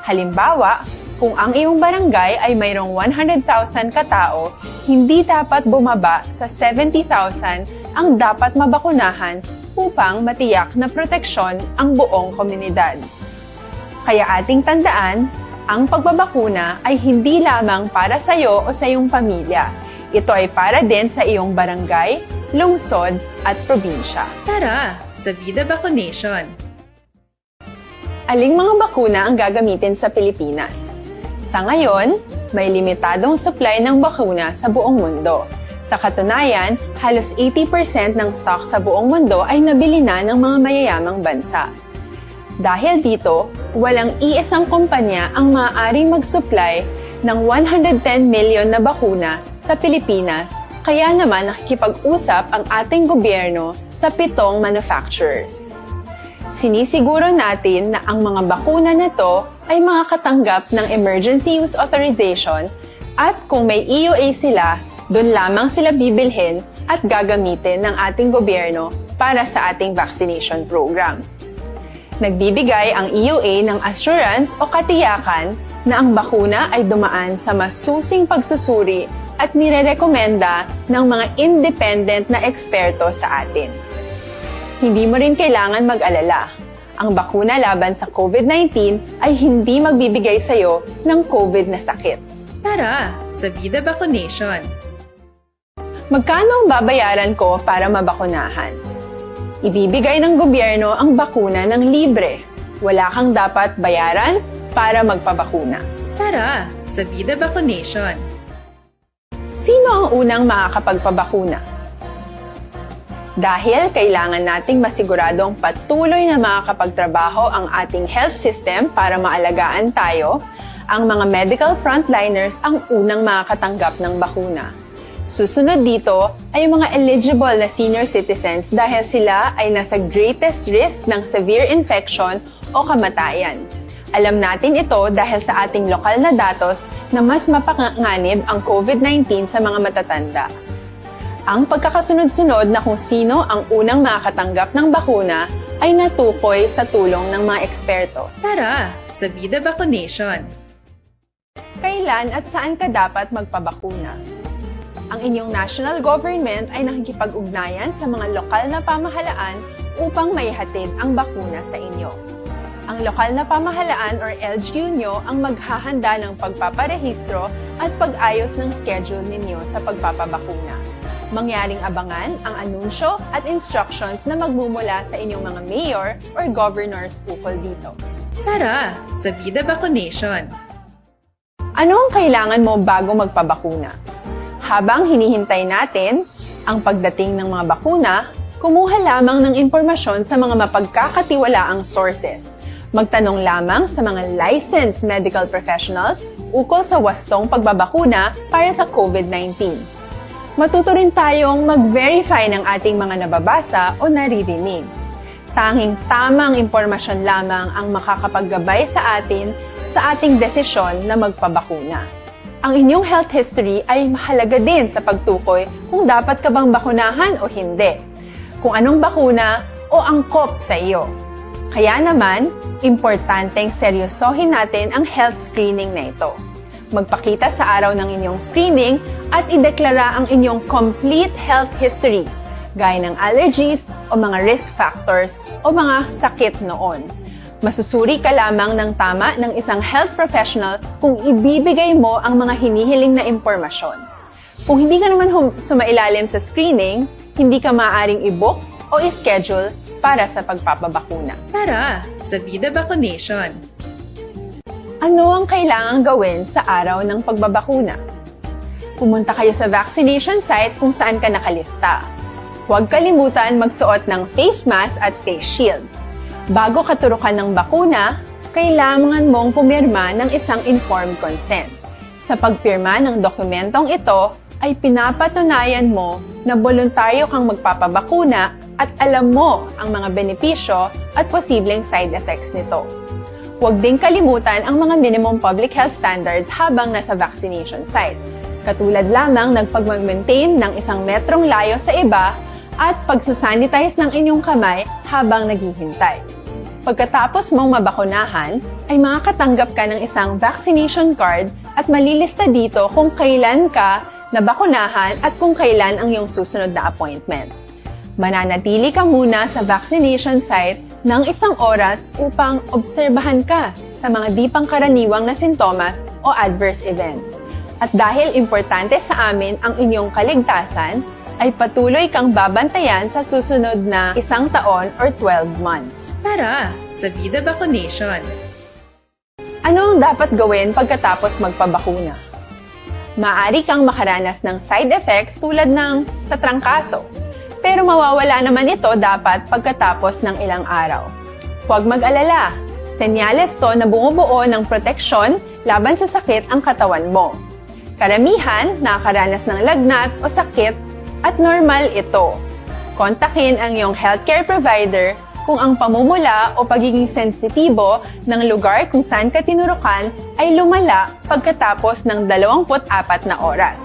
Halimbawa, kung ang iyong barangay ay mayroong one hundred thousand ka tawo, hindi dapat bumaba sa seventy thousand ang dapat mabakunahan upang matiyak na proteksyon ang buong komunidad. Kaya ating tandaan, ang pagbabakuna ay hindi lamang para sa iyo o sa iyong pamilya. Ito ay para din sa iyong barangay, lungsod, at probinsya. Tara, sa Vida Vaccination! Aling mga bakuna ang gagamitin sa Pilipinas? Sa ngayon, may limitadong supply ng bakuna sa buong mundo. Sa katunayan, halos eighty percent ng stock sa buong mundo ay nabili na ng mga mayayamang bansa. Dahil dito, walang iisang kumpanya ang maaaring mag-supply ng one hundred ten million na bakuna sa Pilipinas, kaya naman nakikipag-usap ang ating gobyerno sa pitong manufacturers. Sinisiguro natin na ang mga bakuna na to ay makakatanggap ng emergency use authorization at kung may E U A sila, doon lamang sila bibilhin at gagamitin ng ating gobyerno para sa ating vaccination program. Nagbibigay ang E U A ng assurance o katiyakan na ang bakuna ay dumaan sa masusing pagsusuri at nirerekomenda ng mga independent na eksperto sa atin. Hindi mo rin kailangan mag-alala. Ang bakuna laban sa COVID nineteen ay hindi magbibigay sa iyo ng COVID na sakit. Tara, sa Vida Vaccination! Magkano ang babayaran ko para mabakunahan? Ibibigay ng gobyerno ang bakuna ng libre. Wala kang dapat bayaran para magpabakuna. Tara, sa Vida Vaccination! Sino ang unang makakapagpabakuna? Dahil kailangan nating masiguradong patuloy na makakapagtrabaho ang ating health system para maalagaan tayo, ang mga medical frontliners ang unang makakatanggap ng bakuna. Susunod dito ay ang mga eligible na senior citizens dahil sila ay nasa greatest risk ng severe infection o kamatayan. Alam natin ito dahil sa ating lokal na datos na mas mapanganib ang COVID nineteen sa mga matatanda. Ang pagkakasunod-sunod na kung sino ang unang makakatanggap ng bakuna ay natukoy sa tulong ng mga eksperto. Tara, sa Vida Vaccination! Kailan at saan ka dapat magpabakuna? Ang inyong national government ay nakikipag-ugnayan sa mga lokal na pamahalaan upang maihatid ang bakuna sa inyo. Ang lokal na pamahalaan or L G U nyo ang maghahanda ng pagpaparehistro at pag-ayos ng schedule ninyo sa pagpapabakuna. Mangyaring abangan ang anunsyo at instructions na magmumula sa inyong mga mayor or governors ukol dito. Tara, sa Vida Vaccination! Ano ang kailangan mo bago magpabakuna? Habang hinihintay natin ang pagdating ng mga bakuna, Kumuha lamang ng impormasyon sa mga mapagkakatiwalaang sources. Magtanong lamang sa mga licensed medical professionals ukol sa wastong pagbabakuna para sa COVID nineteen. Matuto rin tayong mag-verify ng ating mga nababasa o naririnig. Tanging tamang impormasyon lamang ang makakapaggabay sa atin sa ating desisyon na magpabakuna. Ang inyong health history ay mahalaga din sa pagtukoy kung dapat ka bang bakunahan o hindi, kung anong bakuna o angkop sa iyo. Kaya naman, importanteng seryosohin natin ang health screening na ito. Magpakita sa araw ng inyong screening at ideklara ang inyong complete health history, gaya ng allergies o mga risk factors o mga sakit noon. Masusuri ka lamang ng tama ng isang health professional kung ibibigay mo ang mga hinihiling na impormasyon. Kung hindi ka naman hum- sumailalim sa screening, hindi ka maaaring i-book o i-schedule para sa pagpapabakuna. Tara sa Vida Vaccination! Ano ang kailangang gawin sa araw ng pagbabakuna? Pumunta kayo sa vaccination site kung saan ka nakalista. Huwag kalimutan magsuot ng face mask at face shield. Bago katurukan ng bakuna, kailangan mong pumirma ng isang informed consent. Sa pagpirma ng dokumentong ito, ay pinapatunayan mo na boluntaryo kang magpapabakuna at alam mo ang mga benepisyo at posibleng side effects nito. Huwag ding kalimutan ang mga minimum public health standards habang nasa vaccination site, katulad lamang ng pagmag-maintain ng isang metrong layo sa iba at pagsasanitize ng inyong kamay habang naghihintay. Pagkatapos mong mabakunahan, ay makakatanggap ka ng isang vaccination card at malilista dito kung kailan ka nabakunahan at kung kailan ang iyong susunod na appointment. Mananatili ka muna sa vaccination site ng isang oras upang obserbahan ka sa mga di pangkaraniwang na sintomas o adverse events. At dahil importante sa amin ang inyong kaligtasan, ay patuloy kang babantayan sa susunod na isang taon or twelve months. Tara sa Vida Vaccination! Ano ang dapat gawin pagkatapos magpabakuna? Maaari kang makaranas ng side effects tulad ng sa trangkaso, pero mawawala naman ito dapat pagkatapos ng ilang araw. Huwag mag-alala, senyales to na bumubuo ng proteksyon laban sa sakit ang katawan mo. Karamihan nakakaranas ng lagnat o sakit at normal ito. Kontakin ang iyong healthcare provider kung ang pamumula o pagiging sensitibo ng lugar kung saan ka tinurukan ay lumala pagkatapos ng dalawampu't apat na oras.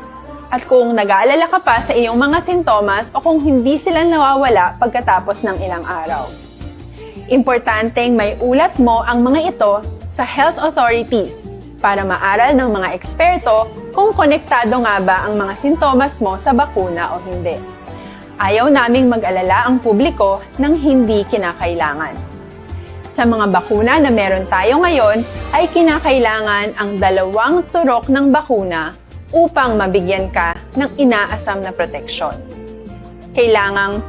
At kung nag-aalala ka pa sa iyong mga sintomas o kung hindi sila nawawala pagkatapos ng ilang araw. Importanteng maiulat mo ang mga ito sa health authorities para maaral ng mga eksperto kung konektado nga ba ang mga sintomas mo sa bakuna o hindi. Ayaw naming mag-alala ang publiko ng hindi kinakailangan. Sa mga bakuna na meron tayo ngayon, ay kinakailangan ang dalawang turok ng bakuna upang mabigyan ka ng inaasam na proteksyon. Kailangang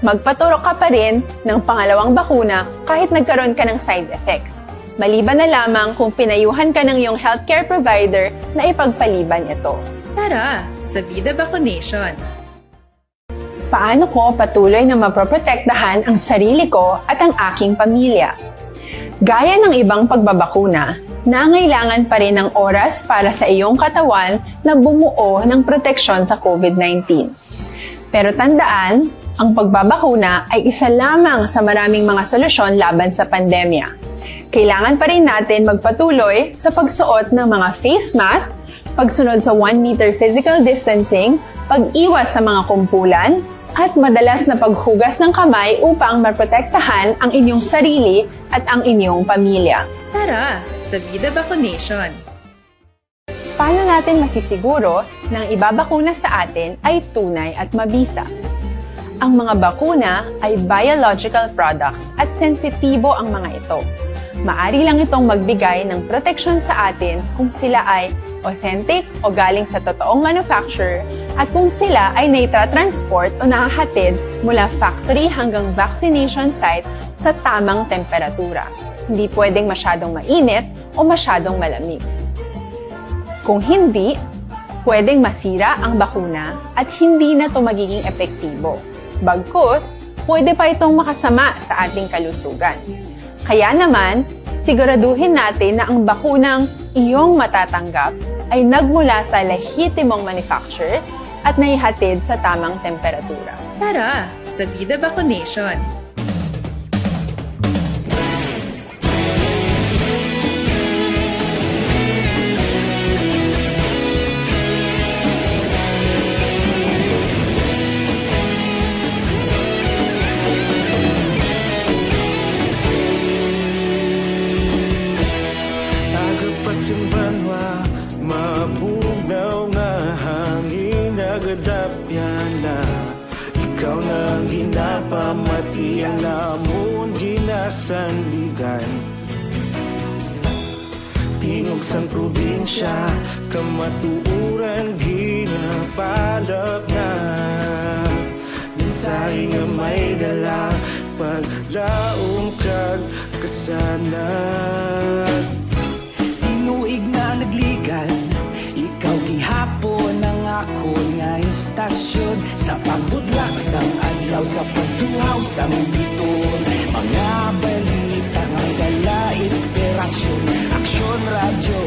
magpaturok ka pa rin ng pangalawang bakuna kahit nagkaroon ka ng side effects, maliban na lamang kung pinayuhan ka ng iyong healthcare provider na ipagpaliban ito. Tara sa Vida Vaccination! Paano ko patuloy na maproprotektahan ang sarili ko at ang aking pamilya? Gaya ng ibang pagbabakuna, nangailangan pa rin ng oras para sa iyong katawan na bumuo ng proteksyon sa COVID nineteen. Pero tandaan, ang pagbabakuna ay isa lamang sa maraming mga solusyon laban sa pandemya. Kailangan pa rin natin magpatuloy sa pagsuot ng mga face mask, pagsunod sa one meter physical distancing, pag-iwas sa mga kumpulan, at madalas na paghugas ng kamay upang maprotektahan ang inyong sarili at ang inyong pamilya. Tara sa Vida Vaccination! Paano natin masisiguro na ang ibabakuna sa atin ay tunay at mabisa? Ang mga bakuna ay biological products at sensitibo ang mga ito. Maari lang itong magbigay ng proteksyon sa atin kung sila ay authentic o galing sa totoong manufacturer at kung sila ay naitatransport o nahahatid mula factory hanggang vaccination site sa tamang temperatura. Hindi pwedeng masyadong mainit o masyadong malamig. Kung hindi, pwedeng masira ang bakuna at hindi na ito magiging epektibo. Bagkus, pwede pa itong makasama sa ating kalusugan. Kaya naman, siguraduhin natin na ang bakunang iyong matatanggap ay nagmula sa lehitimong manufacturers at naihatid sa tamang temperatura. Tara, sa Bida Vacunation! Aga pa sing banwa, mabugnaw nga hangin nagadapyan na. Ikaw na ang ginapamati, ang amon ginasandigan. Tingog sang probinsya, kamatuoran ginapalapnag. Mensahe nga may dala, paglaom kag kasanag. Tinuig na nagligan, ikaw gihapon ang akon nga istasyon. Sa pagbutlak sang adlaw, sa pagtuhaw sang biton, mga balita nga may dala inspirasyon. Aksyon Radyo,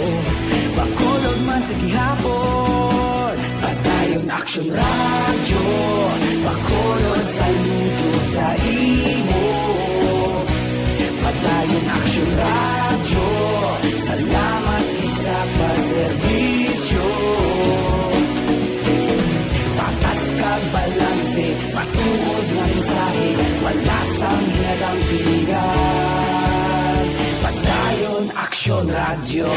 Bacolod man sa gihapon. Padayon Aksyon Radyo, Bacolod, saludo sa imo. Padayon Aksyon Radyo, salamat gid sa pagserbisyo. Patas kag balanse, matuod nga mensahe, wala sang ginadampigan. Padayon Aksyon Radyo.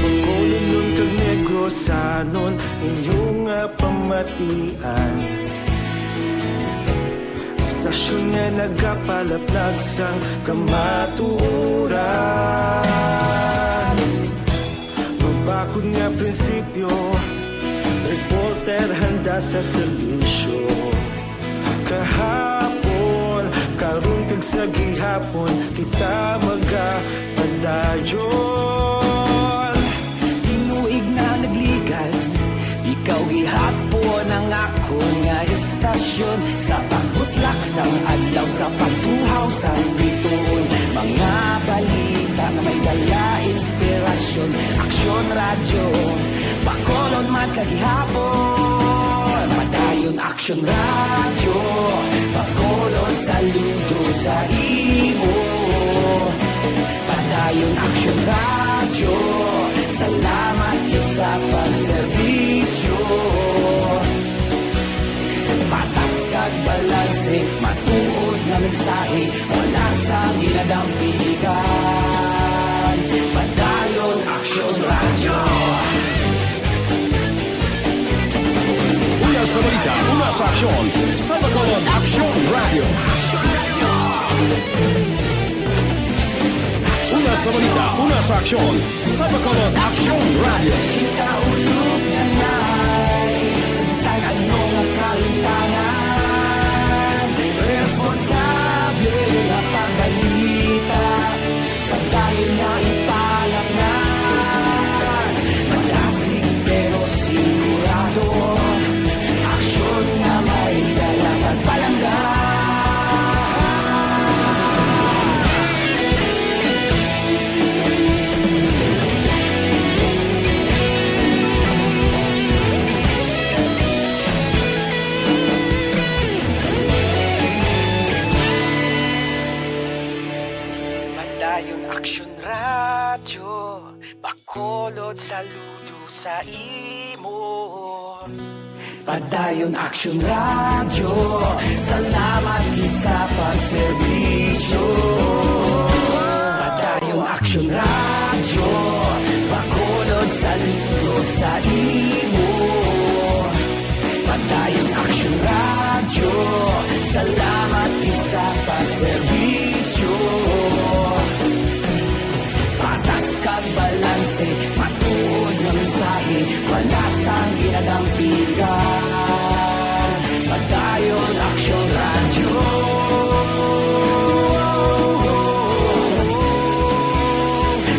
Bacolodnon kag Negrosanon, inyo nga pamatian. Istasyon nga nagapalaplag sang kamatuoran. Mabakod nga prinsipyo, reporter handa sa serbisyo. Kahapon, karon kag sa gihapon, kita magapadayon. Tinuig na nagligan, ikaw gihapon ang akon nga istasyon. Sa pagbutlak sang adlaw, sa pagtuhaw sang biton, mga balita nga may dala inspirasyon. Aksyon Radyo, Bacolod man sa gihapon. Padayon Aksyon Radyo, Bacolod, saludo sa imo. Padayon Aksyon Radyo, salamat gid sa pagserbisyo. Patas kag balanse, matuod nga mensahe, wala sang ginadampigan. Padayon Aksyon Radyo. Una sa balita, una sa aksyon, sa Bacolod Aksyon Radyo. Una sa balita, una sa aksyon, sa Bacolod Aksyon Radyo. Kita ulog na nay, sa bisan ano nga kalimtangan, responsable nga pagbalita. Padayon nga ipalangag, malasig pero sigurado, aksyon nga may dala pagpalangga. Padayon Aksyon Radyo, Bacolod, saludo sa imo. Padayon Aksyon Radyo, salamat gid sa pagserbisyo. Padayon Aksyon Radyo, Bacolod, saludo sa imo. Padayon Aksyon Radyo, salamat gid sa pagserbisyo. Patas kag balanse, matuod nga mensahe, wala sang ginadampigan. Padayon Aksyon Radyo.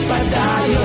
Padayon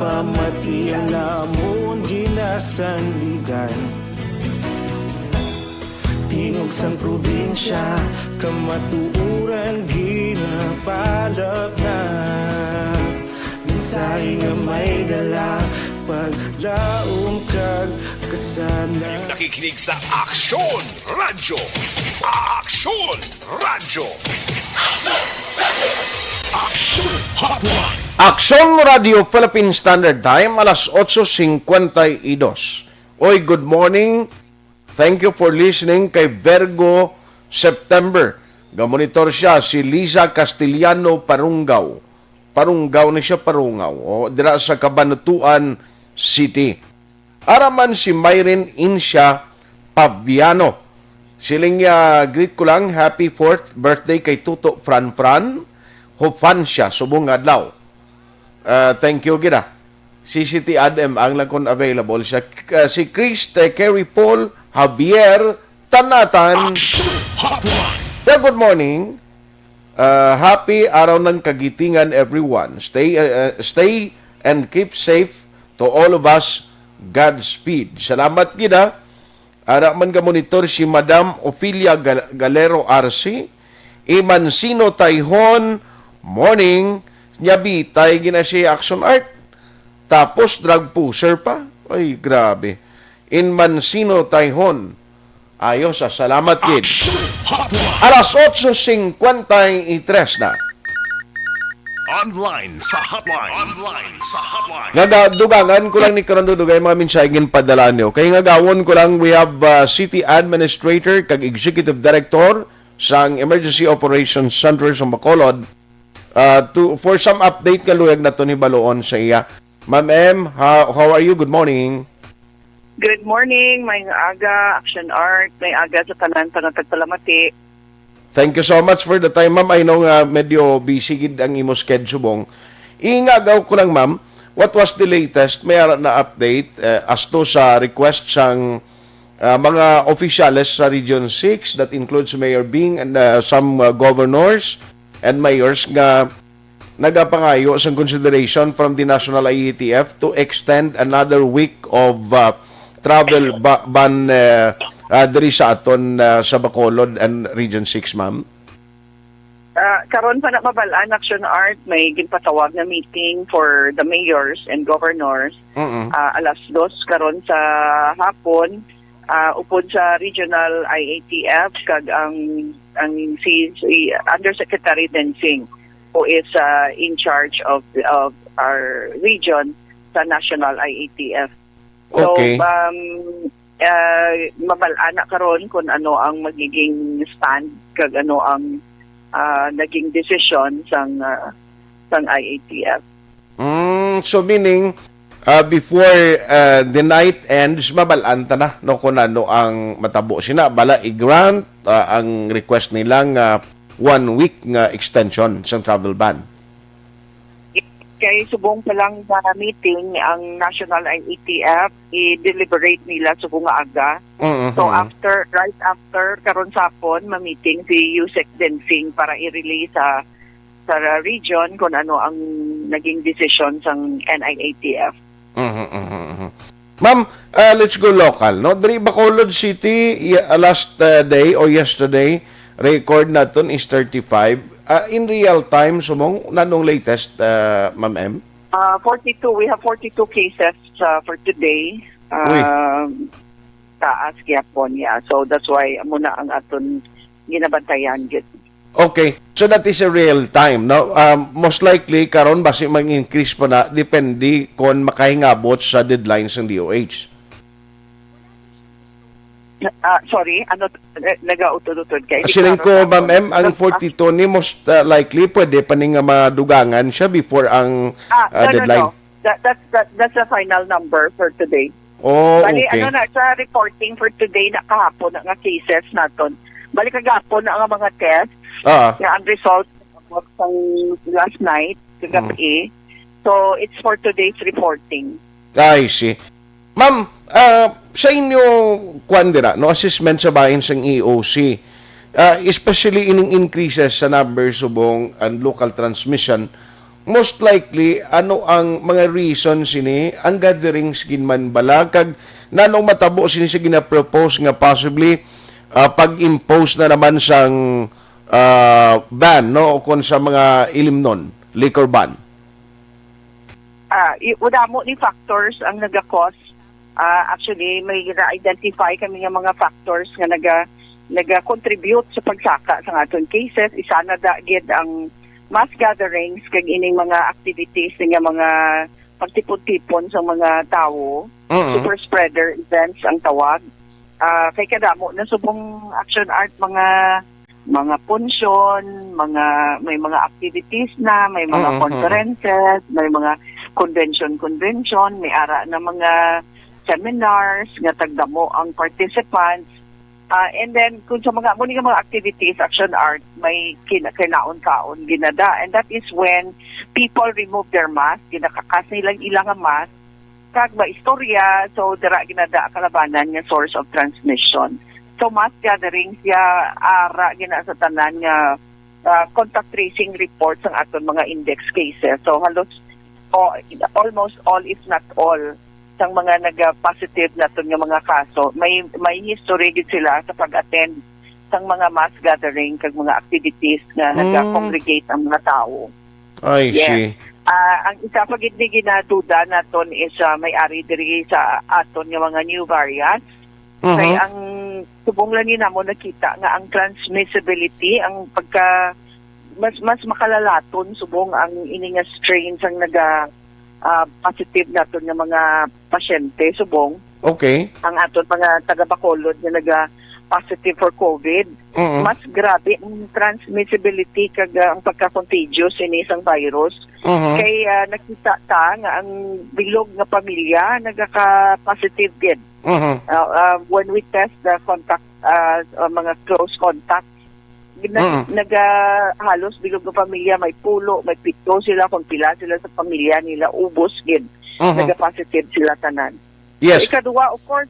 Pamati ang amon ginasandigan. Tingog sang probinsya, kamatuoran ginapalapnap. Mensahe nga may dala, paglaom kag kasana. Nakikinig sa Aksyon Radyo. Aksyon Radyo. Aksyon Hotline. Aksyon Radio Philippine Standard Time, alas otso cincuenta y dos. Oy, good morning. Thank you for listening kay Virgo September. Gamonitor siya si Liza Castellano Parunggaw. Parunggaw ni siya, Parungaw. O, dira sa Cabanatuan City. Ara man si Myrin Incia Paviano. Siling niya, "Greet ko lang, happy fourth birthday kay Tuto Fran Fran. Hufan siya, subong nga adlaw." Ah, thank you, gina. Si City Adam ang lang kung available siya. K-, ah, si Chris, eh, Kerry Paul, Javier, Tanatan. Action Hotline. Yeah, good morning. Uh, happy Araw ng Kagitingan, everyone. Stay, uh, uh, stay and keep safe to all of us. Godspeed. Salamat gid, ha. Ara man ga monitor si Madam Ophelia Gal-, Galero Arce. Imansino Tayhon, morning. Nya bitay gina si Action Art. Tapos drug pusher pa. Ay, grabe. Imansino Tayhon. Ayos, ah, salamat gid. Action Hotline. Alas otso cincuenta y tres na. Online sa hotline. Online sa hotline. Nga ga-, dugangan ko lang ni karon, dugay mga mensahe ginpadala niyo. Kay nga gawon ko lang, we have, uh, City Administrator kag Executive Director sang Emergency Operations Center sa Bacolod, uh, to, for some update nga luyag naton hibaluon sa iya. Ma'am M, how, how are you? Good morning. Good morning, may aga, Action Art, may aga sa tanan sa nga tagpalamati. Thank you so much for the time, ma'am. I know nga medyo busy gid ang imo schedule, bong. Ingagaw ko lang, ma'am, what was the latest? May ara na update, eh, as to sa request sang, ah, mga opisyales sa Region six, that includes Mayor Bing and, ah, some, ah, governors and mayors nga nagapangayo sang consideration from the National I A T F to extend another week of, uh, travel ba-, ban, uh, uh, diri sa aton, uh, sa Bacolod and Region six, ma'am? Ah, karon pa na mabal-an, Action Art, may ginpatawag na meeting for the mayors and governors. Mm-mm. Ah, alas dos karon sa hapon, ah, upod sa regional I A T F kag ang, ang si, si Undersecretary Densing, who is, ah, in charge of, of our region sa National I A T F. So, okay, um, ah, mabal-an na karon kung ano ang magiging stand kag ano ang, ah, naging desisyon sang, ah, sang I A T F. Mm, so meaning, ah, before, ah, the night ends, mabal-an ta na, no, kung ano ang matabo. Sina, bala i-grant, ah, ang request nila nga one week nga extension sang travel ban. Kay subong pa lang nga meeting ang National I A T F, i-deliberate nila subong nga aga. Mm-hmm. So, after, right after, karon sa hapon, ma-meeting si Usec Densing para i-relay sa, sa region kung ano ang naging desisyon sang N I A T F. Mhm, mhm, mhm. Ma'am, ah, let's go local, no? Diri Bacolod City, y-, ah, last, ah, day o yesterday, record naton is thirty-five. Ah, in real time, sumong, nanong latest, ah, Ma'am M? Ah, forty-two. We have forty-two cases, ah, for today. Uy. Um, taas gyapon, yeah. So, that's why, amo na ang aton ginabantayan, gid. Okay. So that is a real time, no? Um, most likely, karon basi mag-increase pa na, depende kon makahingabot sa deadline sang D O H. Ah, sorry, ano, eh, nagautod-utod kay. Siling ko, Ma'am M, ang forty-two ni most, uh, likely, pwede pa ni nga madugangan siya before ang, ah, uh, no, no, deadline. No. That, that, that, that's the final number for today. Oh, bali, okay. Ano na, sa reporting for today, na kahapon na nga cases naton. Bali, kagahapon na nga mga test, ah, nga ang result abot sang last night, kagabi. Mm. So, it's for today's reporting. I see. Ma'am, ah, sa inyo, kwan dira, no, assessment sa bahin sang E O C, ah, especially ining increases sa numbers subong and local transmission, Most likely, ano ang mga reason sini? Ang gatherings gid man bala, kag nanong matabo sini sa gina-propose nga possibly, ah, pag-impose na naman sang, ah, ban, no? O kon sa mga ilimnon, liquor ban. Ah, i- madamo ni factors ang naga-cause. Ah, actually, may na-identify kami nga mga factors nga naga naga-contribute sa pagsaka sa aton cases. Isa na da gid ang mass gatherings kag ining mga activities nga mga pagtipon-tipon sa mga tawo. Mm. Super spreader events ang tawag. Ah, kay kadamo na subong action art, mga mga punsyon, mga may mga activities na, may mga Mm, conferences, may mga convention convention, may ara na mga seminars nga tagdamo ang participants. Ah, and then kung sa mga muni nga mga activities, action art, may kina- kinaon-kaon ginada, and that is when people remove their mask, ginakakas nila ang ilang mask kag maistorya, so dira ginada ang kalabanan nga source of transmission. So mass gatherings ya ara gina sa tanan nga ah, contact tracing report sang aton mga index cases. So halos o, almost all, if not all, sang mga naga-positive naton nga mga kaso, may may history gid sila sa pag-attend sang mga mass gathering kag mga activities nga Mm. naga-congregate ang mga tawo. I Yes. see. Ah, ang isa pa gid ni ginaduda naton is ah, may ari diri sa aton nga mga new variants. Kay Mhm. ang subong lang ni namo nakita nga ang transmissibility, ang pagka mas mas makalalaton subong ang ini nga strain sang naga ah, positive naton nga mga pasyente subong, Okay. ang aton mga taga Bacolod nga naga positive for COVID, Mm. mas grabe ang transmissibility kag ah, ang pagka-contagious ini sang virus. Mhm. Kay ah, nakita ta nga ang bilog nga pamilya nagaka-positive gid. Mhm. Uh, uh, when we test the contact, uh, uh, mga close contact, nag, Mm. naga, halos bilog nga pamilya, may pulo, may pito sila, kung pila sila sa pamilya nila, ubos gid, Mhm. naga-positive sila tanan. Yes. Ikaduha, of course,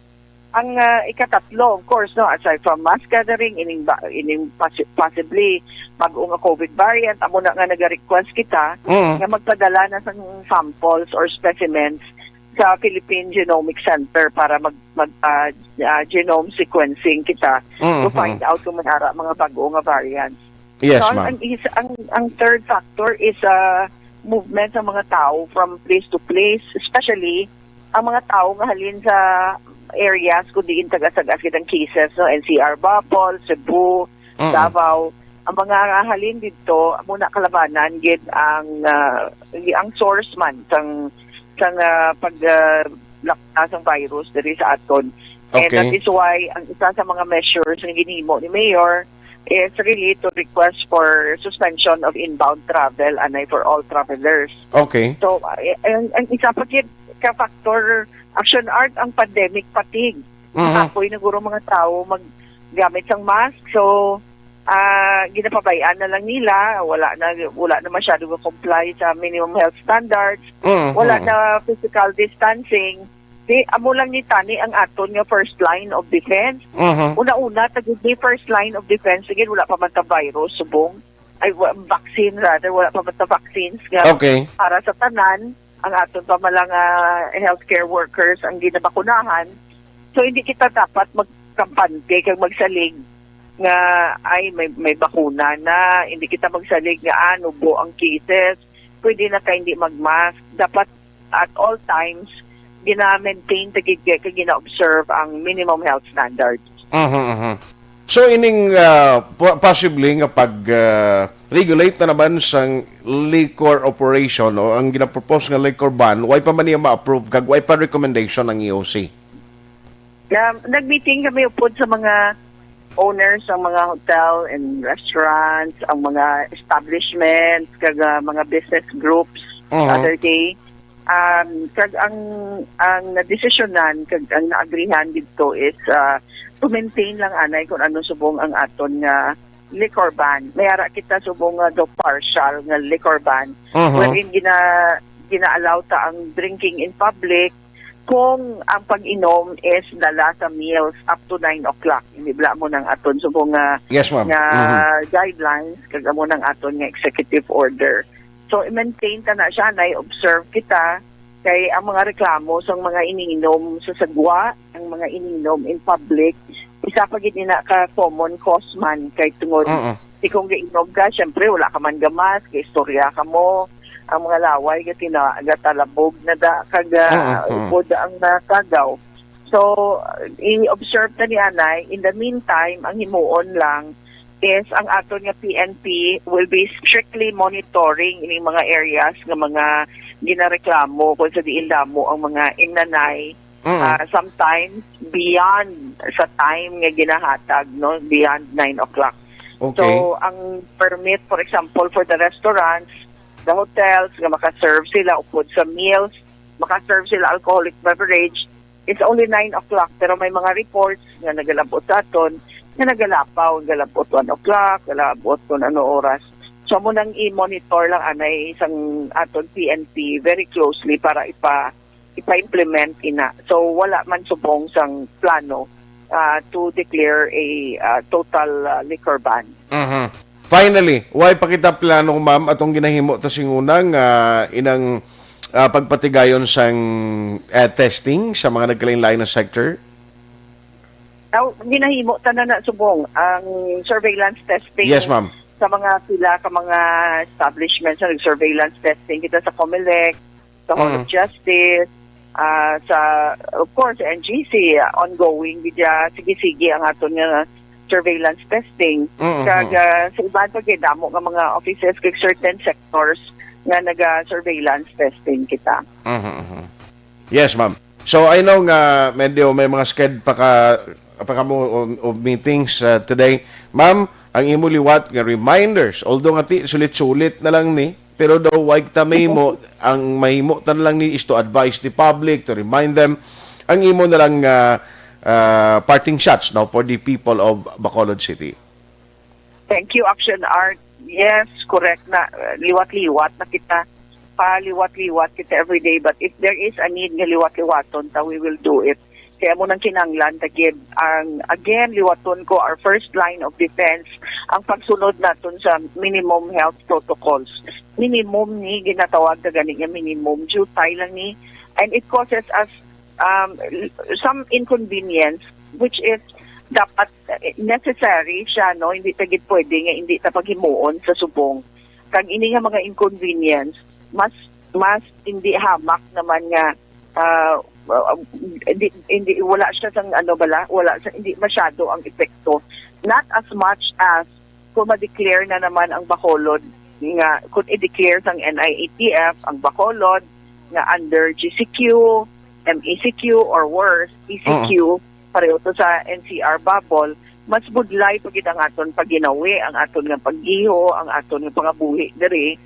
ang uh, ikatatlo, of course, no, aside from mass gathering, ining, ba, ining possi- possibly bag-o nga COVID variant, amo na nga naga-request kita Mm. nga magpadala na sang samples or specimens sa Philippine Genomic Center para mag, mag ah, ah, genome sequencing kita Mm, to find out kung may ara mga bag-o nga variants. Yes, So, ang, ma'am. ang, is, ang, ang third factor is uh, movement ng mga tao from place to place, especially ang mga tao nga halin sa areas kung diin taga-sagas gid ang cases, no, N C R bubble, Cebu, Mm. Davao. Ang mga halin dito, muna kalabanan gid ang ah, ang source man sang sang ah, pag ah, lakta sang virus diri sa aton. And Okay. that is why ang isa sa mga measures nga ginhimo ni Mayor is really to request for suspension of inbound travel, anay, for all travelers. Okay. So, eh, ang, ang isa pa gid ka factor, action art, ang pandemic fatigue. Mhm. Kapoy na guro mga tao maggamit sang mask. So, ah, ginapabay-an na lang nila, wala na wala na masyado nga comply sa minimum health standards. Mhm. Wala na physical distancing. Di, amo lang ni tani ang aton nga first line of defense. Mhm. Una-una, tagid ni first line of defense, sige, wala pa man ta virus, subong. Ay, wa- vaccine rather, wala pa man ta vaccines nga Okay. para sa tanan. Ang aton pa man lang ah, healthcare workers ang ginabakunahan. So, hindi kita dapat magkampante kag magsalig nga ay may, may bakuna na. Hindi kita magsalig nga ah, nubo ang cases. Pwede na ka hindi mag-mask. Dapat at all times, gina-maintain tagid kag gina-observe ang minimum health standards. Mhm, mhm. So ining ah, po- possibly nga pag ah, regulate na naman sang liquor operation o ang ginapropose nga liquor ban, why pa man niya ma-approve kag why pa recommendation ang E O C? Na, nag-meeting kami upod sa mga owners ng mga hotel and restaurants, ang mga establishments, kag ah, mga business groups Mhm. other day. Um, kag ang ang nadesisyonan kag ang naagrihan didto is ah, to maintain lang anay kung ano subong ang aton nga liquor ban. May ara kita subong nga do partial nga liquor ban. Mhm. Wherein gina gina-allow ta ang drinking in public kung ang pag-inom is dala sa meals up to nine o'clock. Hindi bala mo nang aton subong nga Yes, ma'am. nga Mhm. guidelines kag amo nang aton nga executive order. So, i-maintain ta na siya, na i-observe kita, kay ang mga reklamo sa mga ininom sa sagwa, ang mga ininom in public, isa pa gid ina ka common cause man, kay tungod, Mm. di kung gainom ka, syempre, wala ka man gamas, gaistorya ka mo, ang mga laway, gatina-, gatalabog na da, kag, ah, Mm, mm. upod ang natagaw. So, i-observe na ni anay. In the meantime, ang himuon lang is ang aton nga P N P will be strictly monitoring ining mga areas nga mga ginareklamo kung sa diin damo ang mga ingnanay. Mm. Ah, sometimes beyond sa time nga ginahatag, no, beyond nine o'clock. Okay. So, ang permit, for example, for the restaurants, the hotels, nga makaserve sila upod sa meals, makaserve sila alcoholic beverage, it's only nine o'clock, pero may mga reports nga nagalabot sa aton nga nagalapaw, galabot one o'clock, galabot kung ano oras. So, mo nang i-monitor lang anay isang aton P N P very closely para ipa ipa-implement ina. So, wala man subong sang plano, ah, to declare a, ah, total, ah, liquor ban. Mhm. Finally, why pa kita plano, ma'am, atong ginahimo ta singuna nga inang, ah, pagpatigayon sang, ah, testing sa mga nagkalain-lain na sector? Aw, ginahimo ta na na subong ang surveillance testing Yes, ma'am. sa mga pila ka mga establishments. Nag-surveillance testing kita sa Comelec, sa Hall of Mm. Justice, ah, sa, of course, sa N G C, ah, ongoing gid ya, sige-sige ang aton nga surveillance testing. Mm, Kag, mm. ah, sa iban pa gid, damo nga mga offices kag certain sectors nga naga-surveillance testing kita. Mhm, mhm. Yes, ma'am. So, I know nga medyo may mga sched pa ka, pa kamo of, of meetings, uh, today. Ma'am, ang imo liwat nga reminders, although nga ti, sulit-sulit na lang ni, pero daw wag ta mahimo, ang mahimo ta na lang ni is to advise the public, to remind them. Ang imo na lang nga, uh, parting shots, no, for the people of Bacolod City. Thank you, Action Art. Yes, correct na. Uh, liwat-liwat na kita. Paliwat-liwat kita every day. But if there is a need nga liwat-liwaton ta, we will do it. Kaya mo nang kinanglan ta gid ang, again, liwaton ko, our first line of defense, ang pagsunod naton sa minimum health protocols. Minimum ni, ginatawag na gani nga minimum. Jutay lang ni. And it causes us, um, some inconvenience, which is dapat, eh, necessary siya, no? Hindi ta gid pwede nga hindi ta paghimuon sa subong. Kag ini nga mga inconvenience, mas, mas hindi hamak naman nga, ah, ah, hindi, hindi, wala siya sang ano bala, wala sa, hindi masyado ang epekto. Not as much as kung ma-declare na naman ang Bacolod nga, kung i-declare sang N I A T F ang Bacolod nga under G C Q, M E C Q, or worse, E C Q, pareho to sa N C R bubble, mas budlay pa gid ang aton pagginawi, ang aton nga paggiho, ang aton nga pangabuhi diri.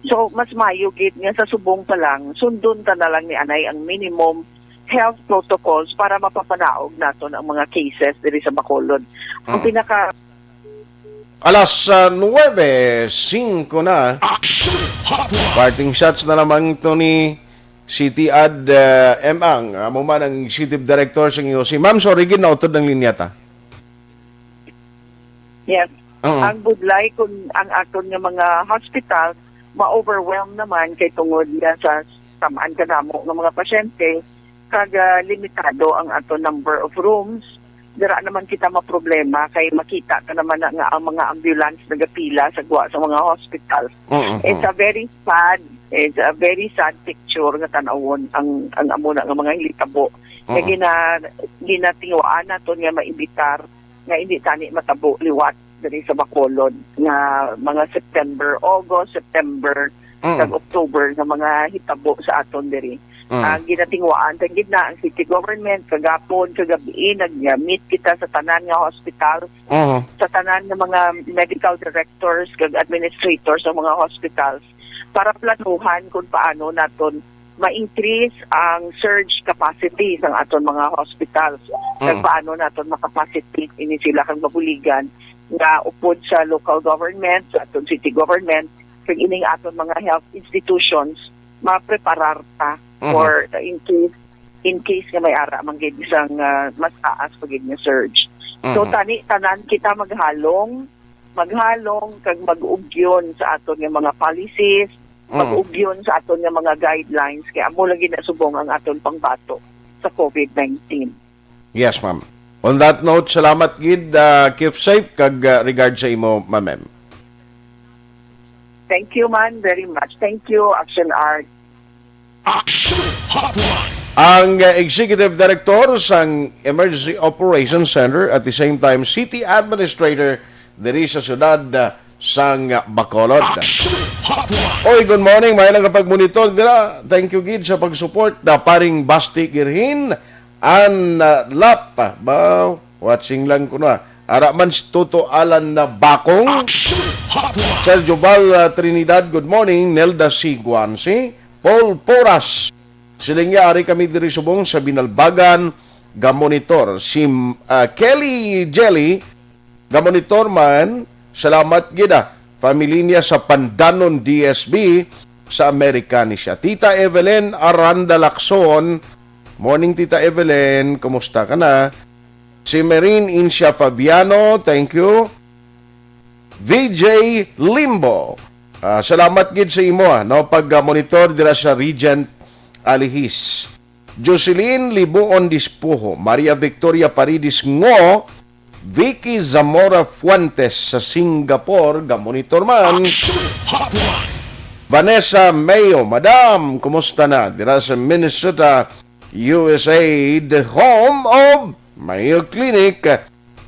So, mas mayo gid nga sa subong pa lang, sundon ta na lang ni anay ang minimum health protocols para mapapanaog naton ang mga cases diri sa Bacolod. Ang Mm. pinaka Alas, ah, nuwebe singko na. Action Hotline. Parting shots na lamang to ni City Ad, ah, M Ang. Amo man ang Executive Director sa inyo. Si Ma'am, sorry, gid nautod ang linya ta. Yes. Oo. Ang budlay kung ang aton nga mga hospital ma-overwhelm naman kay tungod nga sa samaan ka namo nga mga pasyente, kag, ah, limitado ang ato number of rooms, dira naman kita maproblema kay makita ka naman na nga ang mga ambulance nagapila sa gwa sa mga hospital. Mm-mm. It's a very sad, it's a very sad picture nga tan-awon ang, ang amo na nga mga hitabo. Kay Mm-mm. gina-, ginatinguhaan naton nga maimbitar nga hindi tani matabo liwat diri sa Bacolod nga mga September, August, September, Mm. kag October nga mga hitabo sa aton diri. Mm. Ang ginatinguhaan ta gid na ang city government kagapon, kagabi, nag-meet kita sa tanan nga hospital, Mhm. sa tanan nga mga medical directors kag administrators sa mga hospitals para planuhan kung paano naton ma-increase ang surge capacity sang aton mga hospitals. Kag Mm. paano naton makapacitate ini sila kag mabuligan nga upod sa local government, sa aton city government, kag ining aton mga health institutions, mapreparar ta Mhm. for, uh, in case, in case nga may ara man gid isang, uh, mas taas pa gid nga surge. So, Mhm. tani, tanan kita maghalong, maghalong kag mag-ugyon sa aton nga mga policies, Mm. Pag-ugyon sa aton nga mga guidelines, kay amo lagi na subong ang aton pangbato sa COVID nineteen. Yes, ma'am. On that note, salamat gid, ah, keep safe, kag, ah, regard sa imo, ma'am. Thank you, man, very much. Thank you, Action Art. Action Hotline. Ang uh, Executive Director sang Emergency Operations Center, at the same time City Administrator diri sa siyudad uh, sang Bacolod. Action Hotline. Oy, good morning. May lang kapag monitor dira. Thank you gid sa pag-support na paring Basti Girhin and uh, Lap. Ba, watching lang ko na. Ara man si Toto Alan na Bakong. Action Hotline. Sergio Val uh, Trinidad, good morning. Nelda Siguansi, Paul Poras. Siling niya, ari kami diri subong sa Binalbagan, gamonitor. Si uh, Kelly Jelly, gamonitor man, salamat gid ah. Family niya sa Pandanon D S B sa Amerika ni siya. Tita Evelyn Aranda Lacson, morning Tita Evelyn, kumusta ka na? Si Marin Incia Fabiano, thank you. V J Limbo, ah, salamat gid sa imo ah, no, pag-monitor dira sa Regent Alihis. Jocelyn Libuon Dispuho, Maria Victoria Paredes Ngo, Vicky Zamora Fuentes sa Singapore, gamonitor man. Action Hotline. Vanessa Mayo, Madam, kumusta na? Dira sa Minnesota, U S A, the home of Mayo Clinic.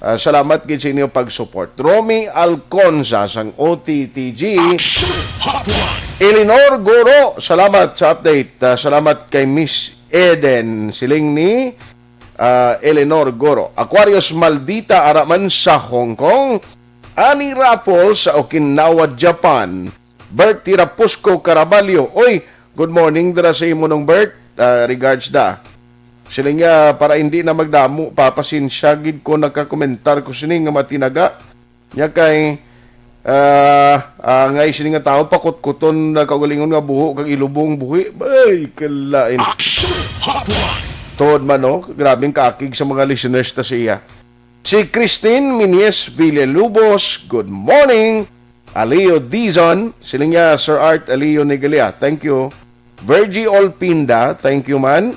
Ah, salamat gid sa inyo pag-support. Romy Alconza sang O T T G. Action Hotline. Eleanor Goro, salamat sa update. Ah, salamat kay Miss Eden. Siling ni ah, Eleanor Goro. Aquarius Maldita, ara man sa Hong Kong. Ani Raffles sa Okinawa, Japan. Bert Tirapusco Caraballo. Oy, good morning dira sa imo nung Bert. Ah, regards da. Siling niya, para hindi na magdamo, papasensya gid ko nagkakomentar ko sini nga matinaga. Nya kay, ah, ah, nga sini nga tawo, pakutkuton na kaugalingon nga buho kag ilubong buhi. Ay, kalain. Action Hotline. Tuod man, no? Grabing kaakig sa mga listeners ta siya. Si Christine Minies Villalubos, good morning. Aleo Dizon, siling niya, Sir Art Aleo Nigalia, thank you. Virgie Olpinda, thank you man.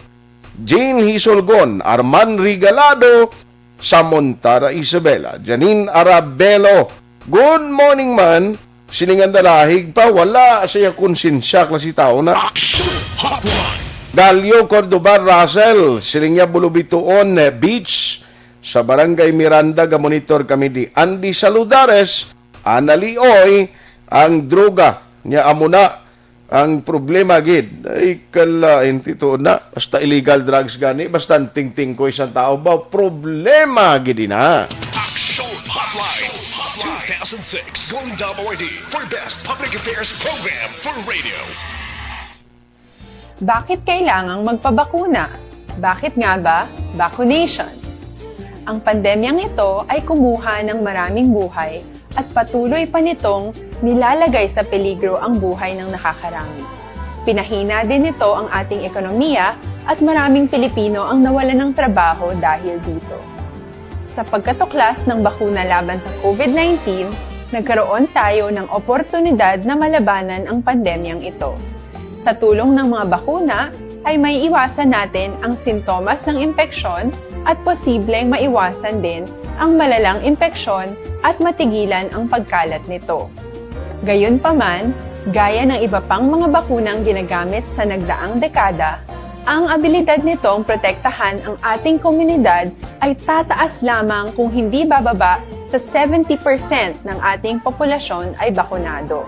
Jane Hisolgon, Arman Regalado, Samontara Isabela, Janine Arabelo, good morning man. Silingan dalahig pa, wala sa iya konsensya, klase tao na. Action Hotline. Dalio Cordoba Russell, siling niya Bulubituon eh, Beach, sa Barangay Miranda, gamonitor kami di Andy Saludares, Ana Lioy, ang droga niya amo na ang problema gid. Ay, kalain, tito na. Basta illegal drugs gani, basta tingtingkoy sa tao ba, problema gid na. Action Hotline two thousand six Golden Awardee for Best Public Affairs Program for Radio. Bakit kailangang magpabakuna? Bakit nga ba vaccination? Ang pandemyang ito ay kumuha ng maraming buhay at patuloy pa nitong nilalagay sa peligro ang buhay ng nakakarami. Pinahina din nito ang ating ekonomiya at maraming Pilipino ang nawalan ng trabaho dahil dito. Sa pagkatuklas ng bakuna laban sa COVID nineteen, nagkaroon tayo ng oportunidad na malabanan ang pandemyang ito. Sa tulong ng mga bakuna, ay may iwasan natin ang sintomas ng impeksyon at posibleng maiwasan din ang malalang impeksyon at matigilan ang pagkalat nito. Gayunpaman, gaya ng iba pang mga bakunang ginagamit sa nagdaang dekada, ang abilidad nitong protektahan ang ating komunidad ay tataas lamang kung hindi bababa sa seventy percent ng ating populasyon ay bakunado.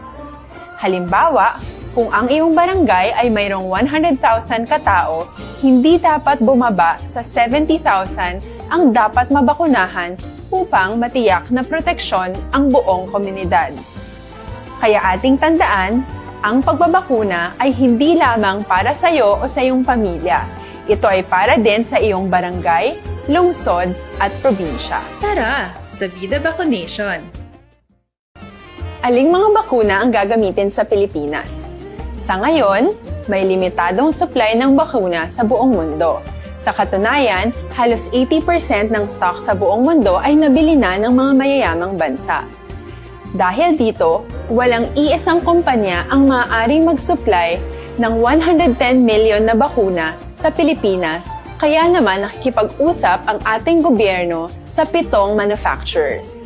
Halimbawa, kung ang iyong barangay ay mayroong one hundred thousand katao, hindi dapat bumaba sa seventy thousand ang dapat mabakunahan upang matiyak na proteksyon ang buong komunidad. Kaya ating tandaan, ang pagbabakuna ay hindi lamang para sa iyo o sa iyong pamilya. Ito ay para din sa iyong barangay, lungsod, at probinsya. Tara, sa Vida Vaccination! Aling mga bakuna ang gagamitin sa Pilipinas? Sa ngayon, may limitadong supply ng bakuna sa buong mundo. Sa katunayan, halos eighty percent ng stock sa buong mundo ay nabili na ng mga mayayamang bansa. Dahil dito, walang iisang kumpanya ang maaaring mag-supply ng one hundred ten million na bakuna sa Pilipinas, kaya naman nakikipag-usap ang ating gobyerno sa pitong manufacturers.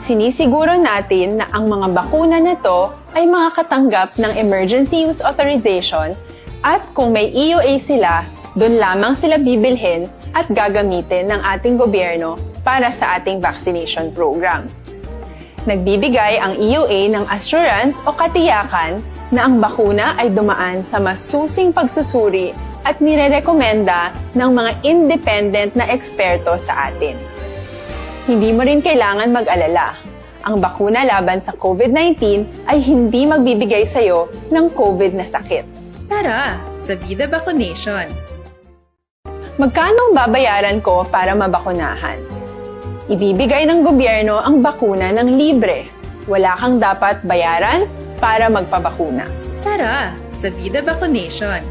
Sinisiguro natin na ang mga bakuna na to ay makakatanggap ng emergency use authorization at kung may E U A sila, doon lamang sila bibilhin at gagamitin ng ating gobyerno para sa ating vaccination program. Nagbibigay ang E U A ng assurance o katiyakan na ang bakuna ay dumaan sa masusing pagsusuri at nirerekomenda ng mga independent na eksperto sa atin. Hindi mo rin kailangan mag-alala. Ang bakuna laban sa COVID nineteen ay hindi magbibigay sa iyo ng COVID na sakit. Tara sa Vida Vaccination! Magkano ang babayaran ko para mabakunahan? Ibibigay ng gobyerno ang bakuna ng libre. Wala kang dapat bayaran para magpabakuna. Tara sa Vida Vaccination!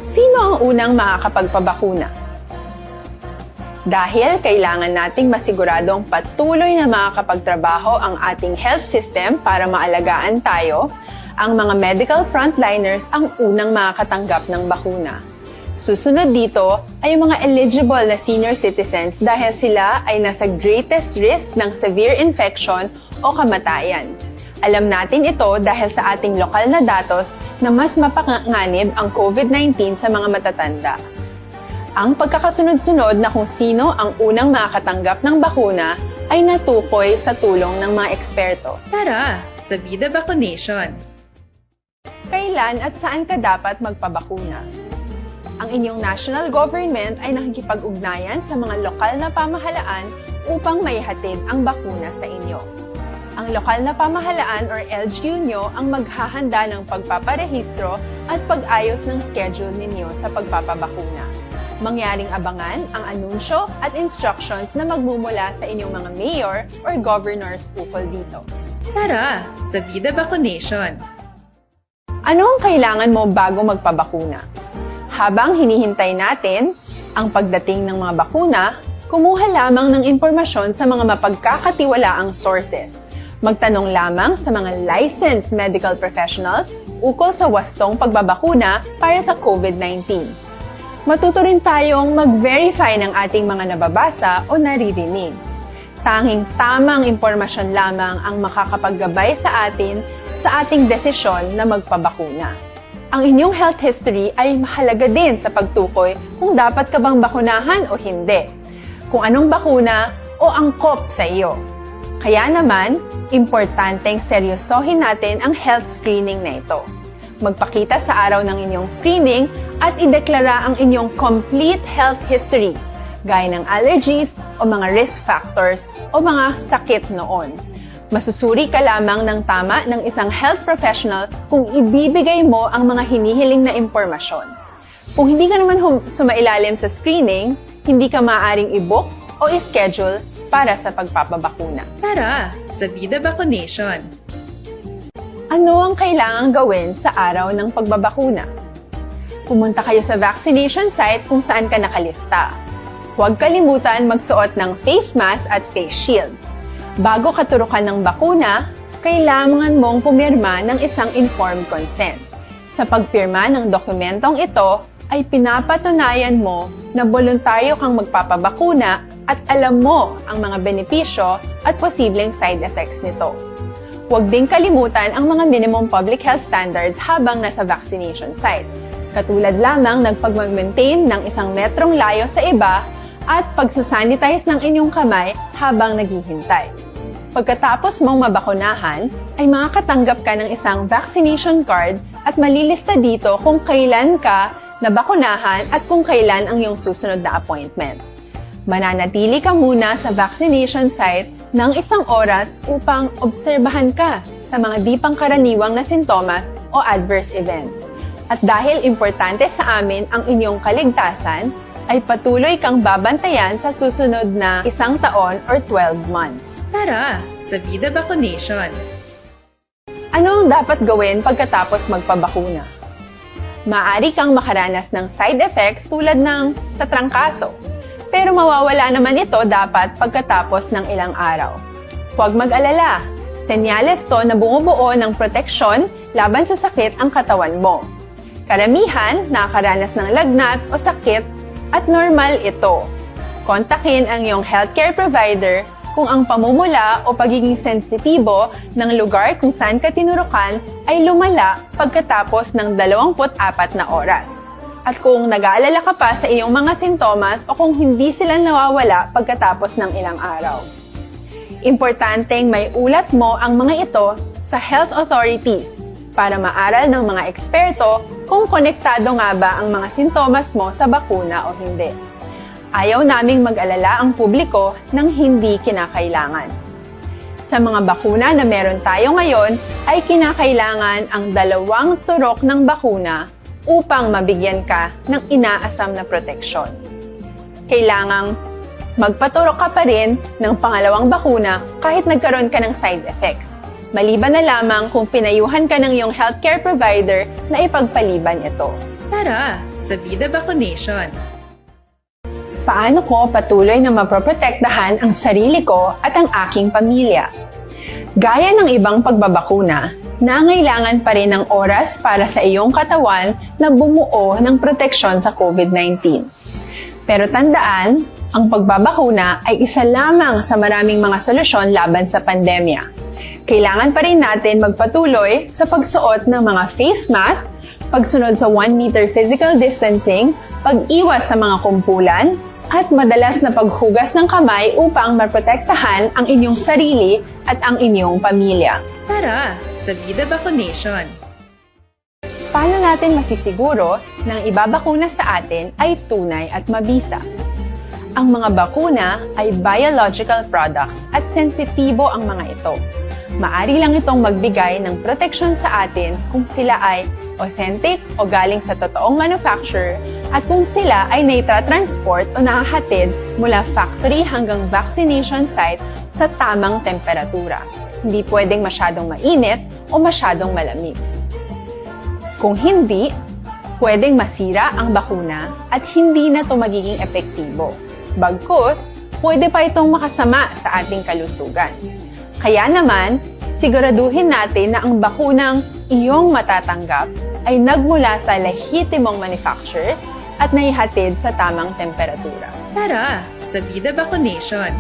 Sino ang unang makakapagpabakuna? Dahil kailangan nating masiguradong patuloy na makakapagtrabaho ang ating health system para maalagaan tayo, ang mga medical frontliners ang unang makakatanggap ng bakuna. Susunod dito ay ang mga eligible na senior citizens dahil sila ay nasa greatest risk ng severe infection o kamatayan. Alam natin ito dahil sa ating lokal na datos na mas mapanganib ang COVID nineteen sa mga matatanda. Ang pagkakasunod-sunod na kung sino ang unang makakatanggap ng bakuna ay natukoy sa tulong ng mga eksperto. Tara sa Vida Vaccination! Kailan at saan ka dapat magpabakuna? Ang inyong national government ay nakikipag-ugnayan sa mga lokal na pamahalaan upang maihatid ang bakuna sa inyo. Ang lokal na pamahalaan or L G U nyo ang maghahanda ng pagpaparehistro at pag-ayos ng schedule ninyo sa pagpapabakuna. Mangyaring abangan ang anunsyo at instructions na magmumula sa inyong mga mayor or governors ukol dito. Tara sa Vida Vaccination! Ano ang kailangan mo bago magpabakuna? Habang hinihintay natin ang pagdating ng mga bakuna, kumuha lamang ng impormasyon sa mga mapagkakatiwalaang sources. Magtanong lamang sa mga licensed medical professionals ukol sa wastong pagbabakuna para sa COVID nineteen. Matuto rin tayong mag-verify ng ating mga nababasa o naririnig. Tanging tamang impormasyon lamang ang makakapaggabay sa atin sa ating desisyon na magpabakuna. Ang inyong health history ay mahalaga din sa pagtukoy kung dapat ka bang bakunahan o hindi, kung anong bakuna o angkop sa iyo. Kaya naman, importanteng seryosohin natin ang health screening na ito. Magpakita sa araw ng inyong screening at ideklara ang inyong complete health history, gaya ng allergies o mga risk factors o mga sakit noon. Masusuri ka lamang ng tama ng isang health professional kung ibibigay mo ang mga hinihiling na impormasyon. Kung hindi ka naman hum- sumailalim sa screening, hindi ka maaaring i-book o i-schedule para sa pagpapabakuna. Tara sa Vida Vaccination! Ano ang kailangang gawin sa araw ng pagbabakuna? Pumunta kayo sa vaccination site kung saan ka nakalista. Huwag kalimutan magsuot ng face mask at face shield. Bago katurukan ng bakuna, kailangan mong pumirma ng isang informed consent. Sa pagpirma ng dokumentong ito, ay pinapatunayan mo na boluntaryo kang magpapabakuna at alam mo ang mga benepisyo at posibleng side effects nito. Huwag ding kalimutan ang mga minimum public health standards habang nasa vaccination site, katulad lamang ng pagmag-maintain ng isang metrong layo sa iba at pagsasanitize ng inyong kamay habang naghihintay. Pagkatapos mong mabakunahan, ay makakatanggap ka ng isang vaccination card at malilista dito kung kailan ka nabakunahan at kung kailan ang iyong susunod na appointment. Mananatili ka muna sa vaccination site ng isang oras upang obserbahan ka sa mga di pangkaraniwang na sintomas o adverse events. At dahil importante sa amin ang inyong kaligtasan, ay patuloy kang babantayan sa susunod na isang taon or twelve months. Tara sa Vida Vaccination! Ano ang dapat gawin pagkatapos magpabakuna? Maaari kang makaranas ng side effects tulad ng sa trangkaso, pero mawawala naman ito dapat pagkatapos ng ilang araw. Huwag mag-alala, senyales to na bumubuo ng proteksyon laban sa sakit ang katawan mo. Karamihan nakakaranas ng lagnat o sakit at normal ito. Kontakin ang iyong healthcare provider kung ang pamumula o pagiging sensitibo ng lugar kung saan ka tinurukan ay lumala pagkatapos ng dalawampu't apat na oras. At kung nag-aalala ka pa sa iyong mga sintomas o kung hindi sila nawawala pagkatapos ng ilang araw. Importanteng may ulat mo ang mga ito sa health authorities para maaral ng mga eksperto kung konektado nga ba ang mga sintomas mo sa bakuna o hindi. Ayaw naming mag-alala ang publiko ng hindi kinakailangan. Sa mga bakuna na meron tayo ngayon, ay kinakailangan ang dalawang turok ng bakuna upang mabigyan ka ng inaasam na proteksyon. Kailangang magpaturok ka pa rin ng pangalawang bakuna kahit nagkaroon ka ng side effects, maliban na lamang kung pinayuhan ka ng iyong healthcare provider na ipagpaliban ito. Tara sa Vida Vaccination! Paano ko patuloy na maproprotektahan ang sarili ko at ang aking pamilya? Gaya ng ibang pagbabakuna, nangailangan pa rin ng oras para sa iyong katawan na bumuo ng proteksyon sa COVID nineteen. Pero tandaan, ang pagbabakuna ay isa lamang sa maraming mga solusyon laban sa pandemya. Kailangan pa rin natin magpatuloy sa pagsuot ng mga face mask, pagsunod sa one meter physical distancing, pag-iwas sa mga kumpulan, at madalas na paghugas ng kamay upang maprotektahan ang inyong sarili at ang inyong pamilya. Tara sa Vida Vaccination! Paano natin masisiguro na ang ibabakuna sa atin ay tunay at mabisa? Ang mga bakuna ay biological products at sensitibo ang mga ito. Maari lang itong magbigay ng proteksyon sa atin kung sila ay authentic o galing sa totoong manufacturer at kung sila ay naitratransport o nahahatid mula factory hanggang vaccination site sa tamang temperatura. Hindi pwedeng masyadong mainit o masyadong malamig. Kung hindi, pwedeng masira ang bakuna at hindi na ito magiging epektibo. Bagkus, pwede pa itong makasama sa ating kalusugan. Kaya naman, siguraduhin natin na ang bakunang iyong matatanggap ay nagmula sa lehitimong manufacturers at naihatid sa tamang temperatura. Tara sa Vida Vaccination!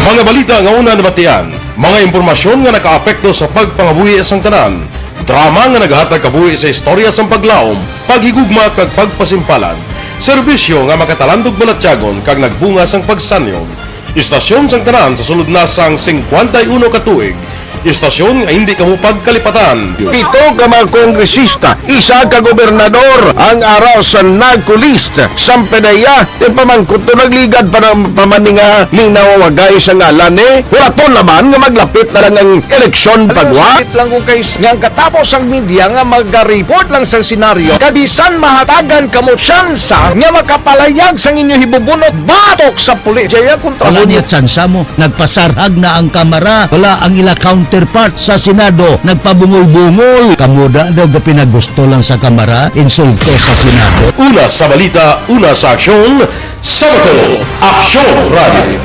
Mga balita nga una nabatian, mga impormasyon nga nakaapekto sa pagpangabuhi sang tanan, drama nga naghatag kabuhi sa istorya sang paglaom, paghigugma kag pagpasimpalan, serbisyo nga makatalandog balatyagon kag nagbunga sang pagsanyog. Istasyon sang tanan sa sulod na sang singkwenta y uno ka tuig. Istasyon nga hindi kamo pagkalipatan. Pito ka mga kongresista, isa ka gobernador ang ara sa NARCO list. Sang PDEA, ti pamangkot to nagligad pa na, pa man ni nga ning nawawagay sa ngalan ni. Wala to laban nga maglapit na lang ang eleksyon. Alam mo, pagwa. Sakit lang kung kay s-, nga ang katapos ang media nga maga-report lang sa senaryo, kag bisan mahatagan kamo tsansa nga makapalayag sang inyo hibubunot batok sa pulis. Jaya kontra. Wala mo niya tsansa mo. Nagpasarhag na ang Kamara. Wala ang ila counterpart sa Senado. Nagpabungol-bungol. Kamo da daw ga pinagusto lang sa Kamara, insulto sa Senado. Una sa balita, una sa aksyon, sa Bacolod, Aksyon Radio.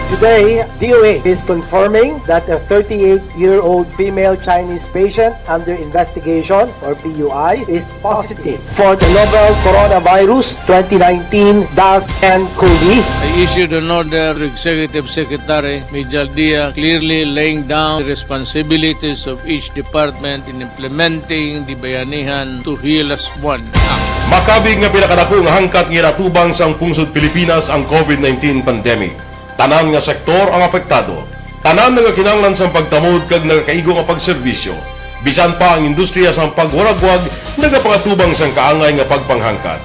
Today, D O H is confirming that a thirty-eight-year-old female Chinese patient under investigation, or P U I, is positive for the novel Coronavirus twenty nineteen dash nCoV. I issued an order to Executive Secretary Mijal Dia, clearly laying down the responsibilities of each department in implementing the Bayanihan to Heal As One Act. Makabig nga pinakadako nga hangkat nga ginatubang sang pungsod Pilipinas ang COVID nineteen pandemic. Tanan nga sektor ang apektado. Tanan nagakinahanglan sang pagtamod kag nagakaigo nga pagserbisyo. Bisan pa ang industriya sang pagwaragwag nagapangatubang sang kaangay nga pagpanghangkat.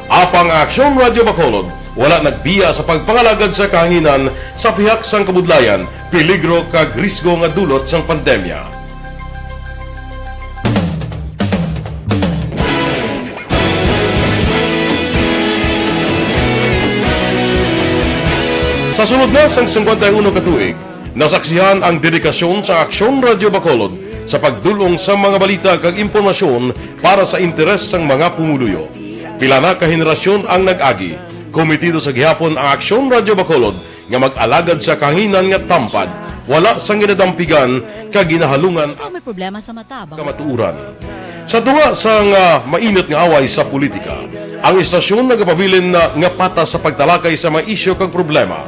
Apang ang Aksyon Radio Bacolod wala nagbiya sa pagpangalagad sa kahanginan sa pihak sang kabudlayan, peligro kag risgo nga dulot sang pandemya. Sa sulod na sang singkwenta y uno ka tuig, nasaksihan ang dedikasyon sa Aksyon Radio Bacolod sa pagdul-ong sa mga balita kag impormasyon para sa interes sang mga pumuluyo. Pila na ka henerasyon ang nag-agi. Kometido sa gihapon ang Aksyon Radyo Bacolod nga mag-alagad sa kahanginan nga tampad, wala sang ginadampigan kag ginahalungan Ikaw may problema sa mata, baka kamatuoran. Sa tunga sang, ah, mainit nga away sa politika, ang istasyon nagapabilin na nga patas sa pagtalakay sa mga isyu kag problema.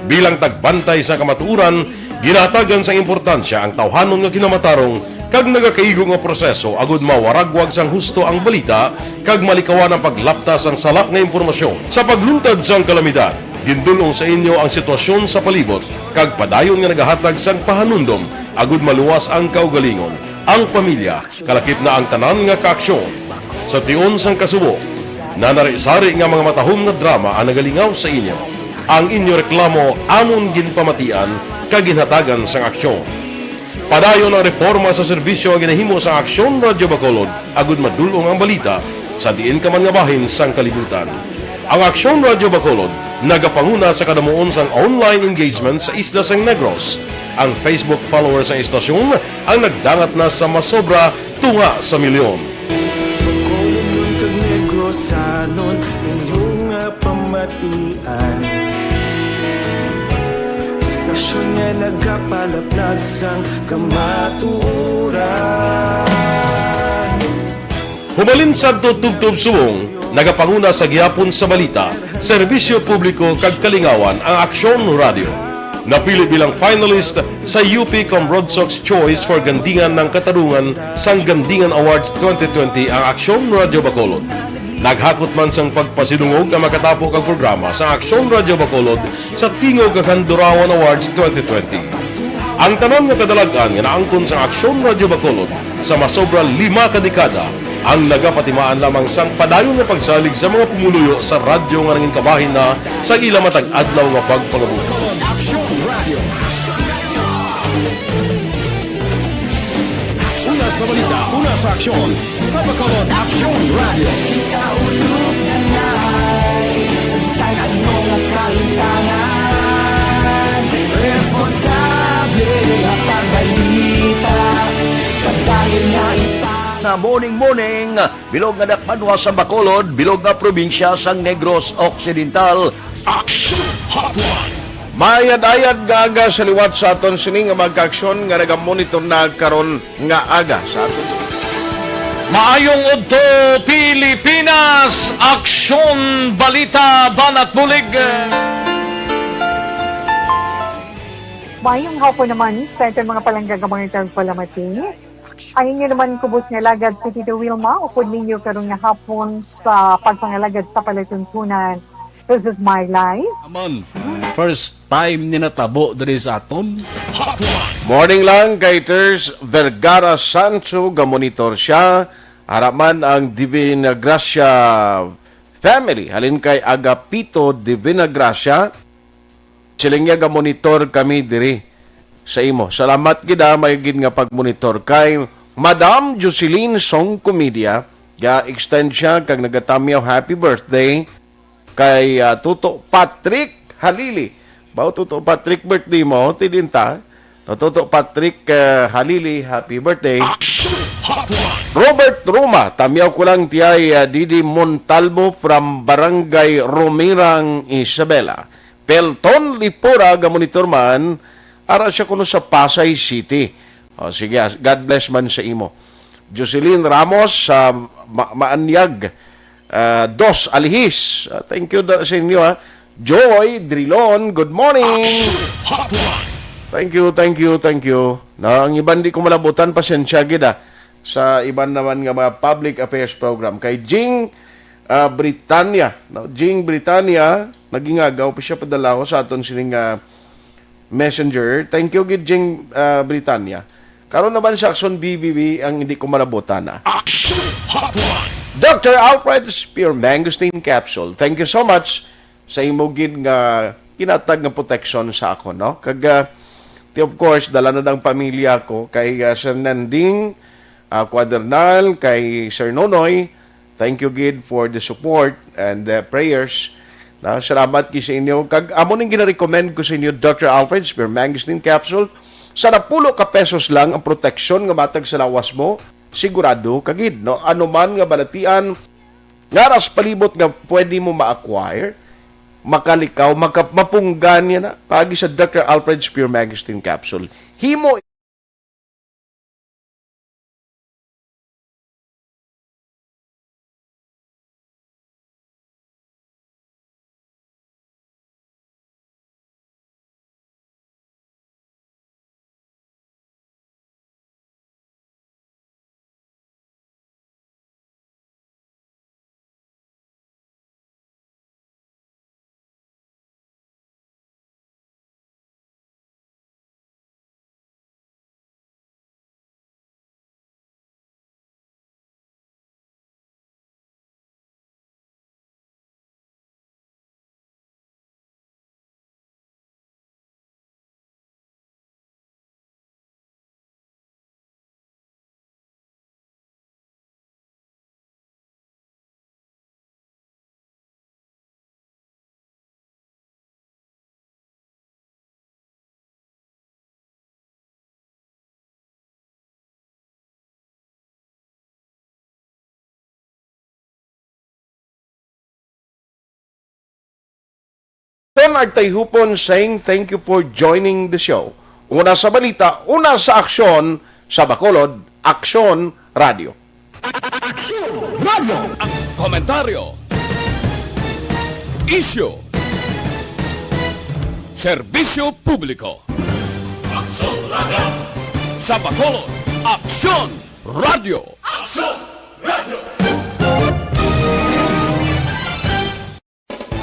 Bilang tagbantay sa kamatuoran, ginahatagan sang importansya ang tawhanon nga kinamatarong kag nagakaigo nga proseso agud mawaragwag sang husto ang balita kag malikawan ang paglapta sang sala nga impormasyon. Sa pagluntad sang kalamidad, gindul-ong sa inyo ang sitwasyon sa palibot kag padayon nga nagahatag sang pahanumdom agud maluwas ang kaugalingon, ang pamilya, kalakip na ang tanan nga kaaksyon. Sa tion sang kasubo, nanari-sari nga mga matahom nga drama ang nagalingaw sa inyo. Ang inyo reklamo amon ginpamatian kag ginhatagan sang aksyon. Padayon ang reporma sa serbisyo nga ginahimo sang Aksyon Radyo Bacolod agud madul-ong ang balita sa diin ka man nga bahin sang kalibutan. Ang Aksyon Radyo Bacolod nagapanguna sa kadamuon sang online engagement sa isla sang Negros. Ang Facebook followers sang istasyon ang nagdangat na sa masobra tunga sa milyon. Bacolod kag Negrosanon, inyo nga pamatian. Istasyon nga nagapalaplag sang kamatuoran. Hubalin sadto tubtob subong, nagapanguna sa gihapon sa balita, serbisyo publiko kag kalingawan ang Aksyon Radyo. Napili bilang finalist sa U P Comrodsox Choice for Gandingan ng Katarungan sang Gandingan Awards twenty twenty ang Aksyon Radyo Bacolod. Naghakot man sang pagpasidungog ang makatapo kag programa sa Aksyon Radyo Bacolod sa Tingog kag Handurawan Awards twenty twenty. Ang tanan nga kadalag-an nga naangkon sa Aksyon Radyo Bacolod sa masobra lima ka dekada ang nagapatimaan lamang sang padayon nga pagsalig sa mga pumuluyo sa radyo nga nangin kabahin na sa ila matag adlaw nga pagpangabuhi. Una sa balita, una sa aksyon, sa Bacolod Aksyon Radio. Kita ulog na ngay, sa bisan ano nga kahintangan, responsable nga pagbalita, pagdayon nga ita. Na morning, morning, bilog nga dakbanwa sa Bacolod, bilog nga probinsya sang Negros Occidental. Action Hotline. Maayad-ayad nga aga sa liwat sa aton sini nga mga kaaksyon nga nagamonitor na karon nga aga sa aton. Maayong udto, Pilipinas! Aksyon, balita, banat bulig. Maayong hapon naman sa aton mga palangga nga mga tagpalamati. Ang inyo naman kubos nga alagad si Tito Wilma, upod ninyo karon nga hapon sa pagpangalagad sa palatuntunan. This is my life. Amon, first time ni natabo diri sa aton. Morning lang kay Ters Vergara Sancho, gamonitor siya. Ara man ang Divina Gracia family, halin kay Agapito Divina Gracia. Siling niya, "Gamonitor kami diri sa imo." Salamat gid, ah, may gid nga pagmonitor kay Madam Jocelyn Song Comedia. Ga-extend siya kag nagatamyaw happy birthday kay, ah, Toto Patrick Halili. Bao, Toto Patrick, birthday mo? Tidin ta. No, Toto Patrick, ah, Halili, happy birthday. Action Hotline. Robert Roma, tamyaw ko lang, tiyay, ah, Didi Montalvo from Barangay Romirang, Isabela. Pelton Lipura, gamonitor man, ara siya kuno sa Pasay City. O, sige, ah, God bless man sa imo. Jocelyn Ramos sa Ma-, Maanyag, ah, Dos Alihis. Ah, thank you da-, sa inyo, ha. Joy Drilon, good morning. Action Hotline. Thank you, thank you, thank you. Na, ang iban di ko malabutan, pasensya gid, ah, sa iban naman nga mga public affairs program. Kay Jing, ah, Britannia, no? Jing Britannia, nagingagaw pa siya padala ko sa aton sining, ah, messenger. Thank you gid, Jing, ah, Britannia. Karon naman sa Aksyon B B B ang hindi ko malabutan, ah. Action Hotline. Doctor Alfred's Pure Mangosteen Capsule. Thank you so much sa imo gid nga ginatag nga proteksyon sa akon, no? Kag, ah, ti, of course, dala na ang pamilya ko kay, ah, Sir Nanding, ah, Cuadernal, kay Sir Nonoy. Thank you gid for the support and the prayers. Na, salamat gid sa inyo. Kag amo ning gina-recommend ko sa inyo, Doctor Alfred's Pure Mangosteen Capsule. Sa napulo ka pesos lang ang proteksyon nga matag sa lawas mo, sigurado ka gid, no? Ano man nga balatian nga ras palibot nga pwede mo ma-acquire, makalikaw, maka-, mapunggan niya na. Paagi sa Doctor Alfred's Pure Mangosteen Capsule. Himo Ton Agtayhupon saying thank you for joining the show. Una sa balita, una sa aksyon, sa Bacolod, Aksyon Radio. Aksyon Radio. Ang komentaryo, isyu, serbisyo publiko. Aksyon Radio. Sa Bacolod, Aksyon Radio.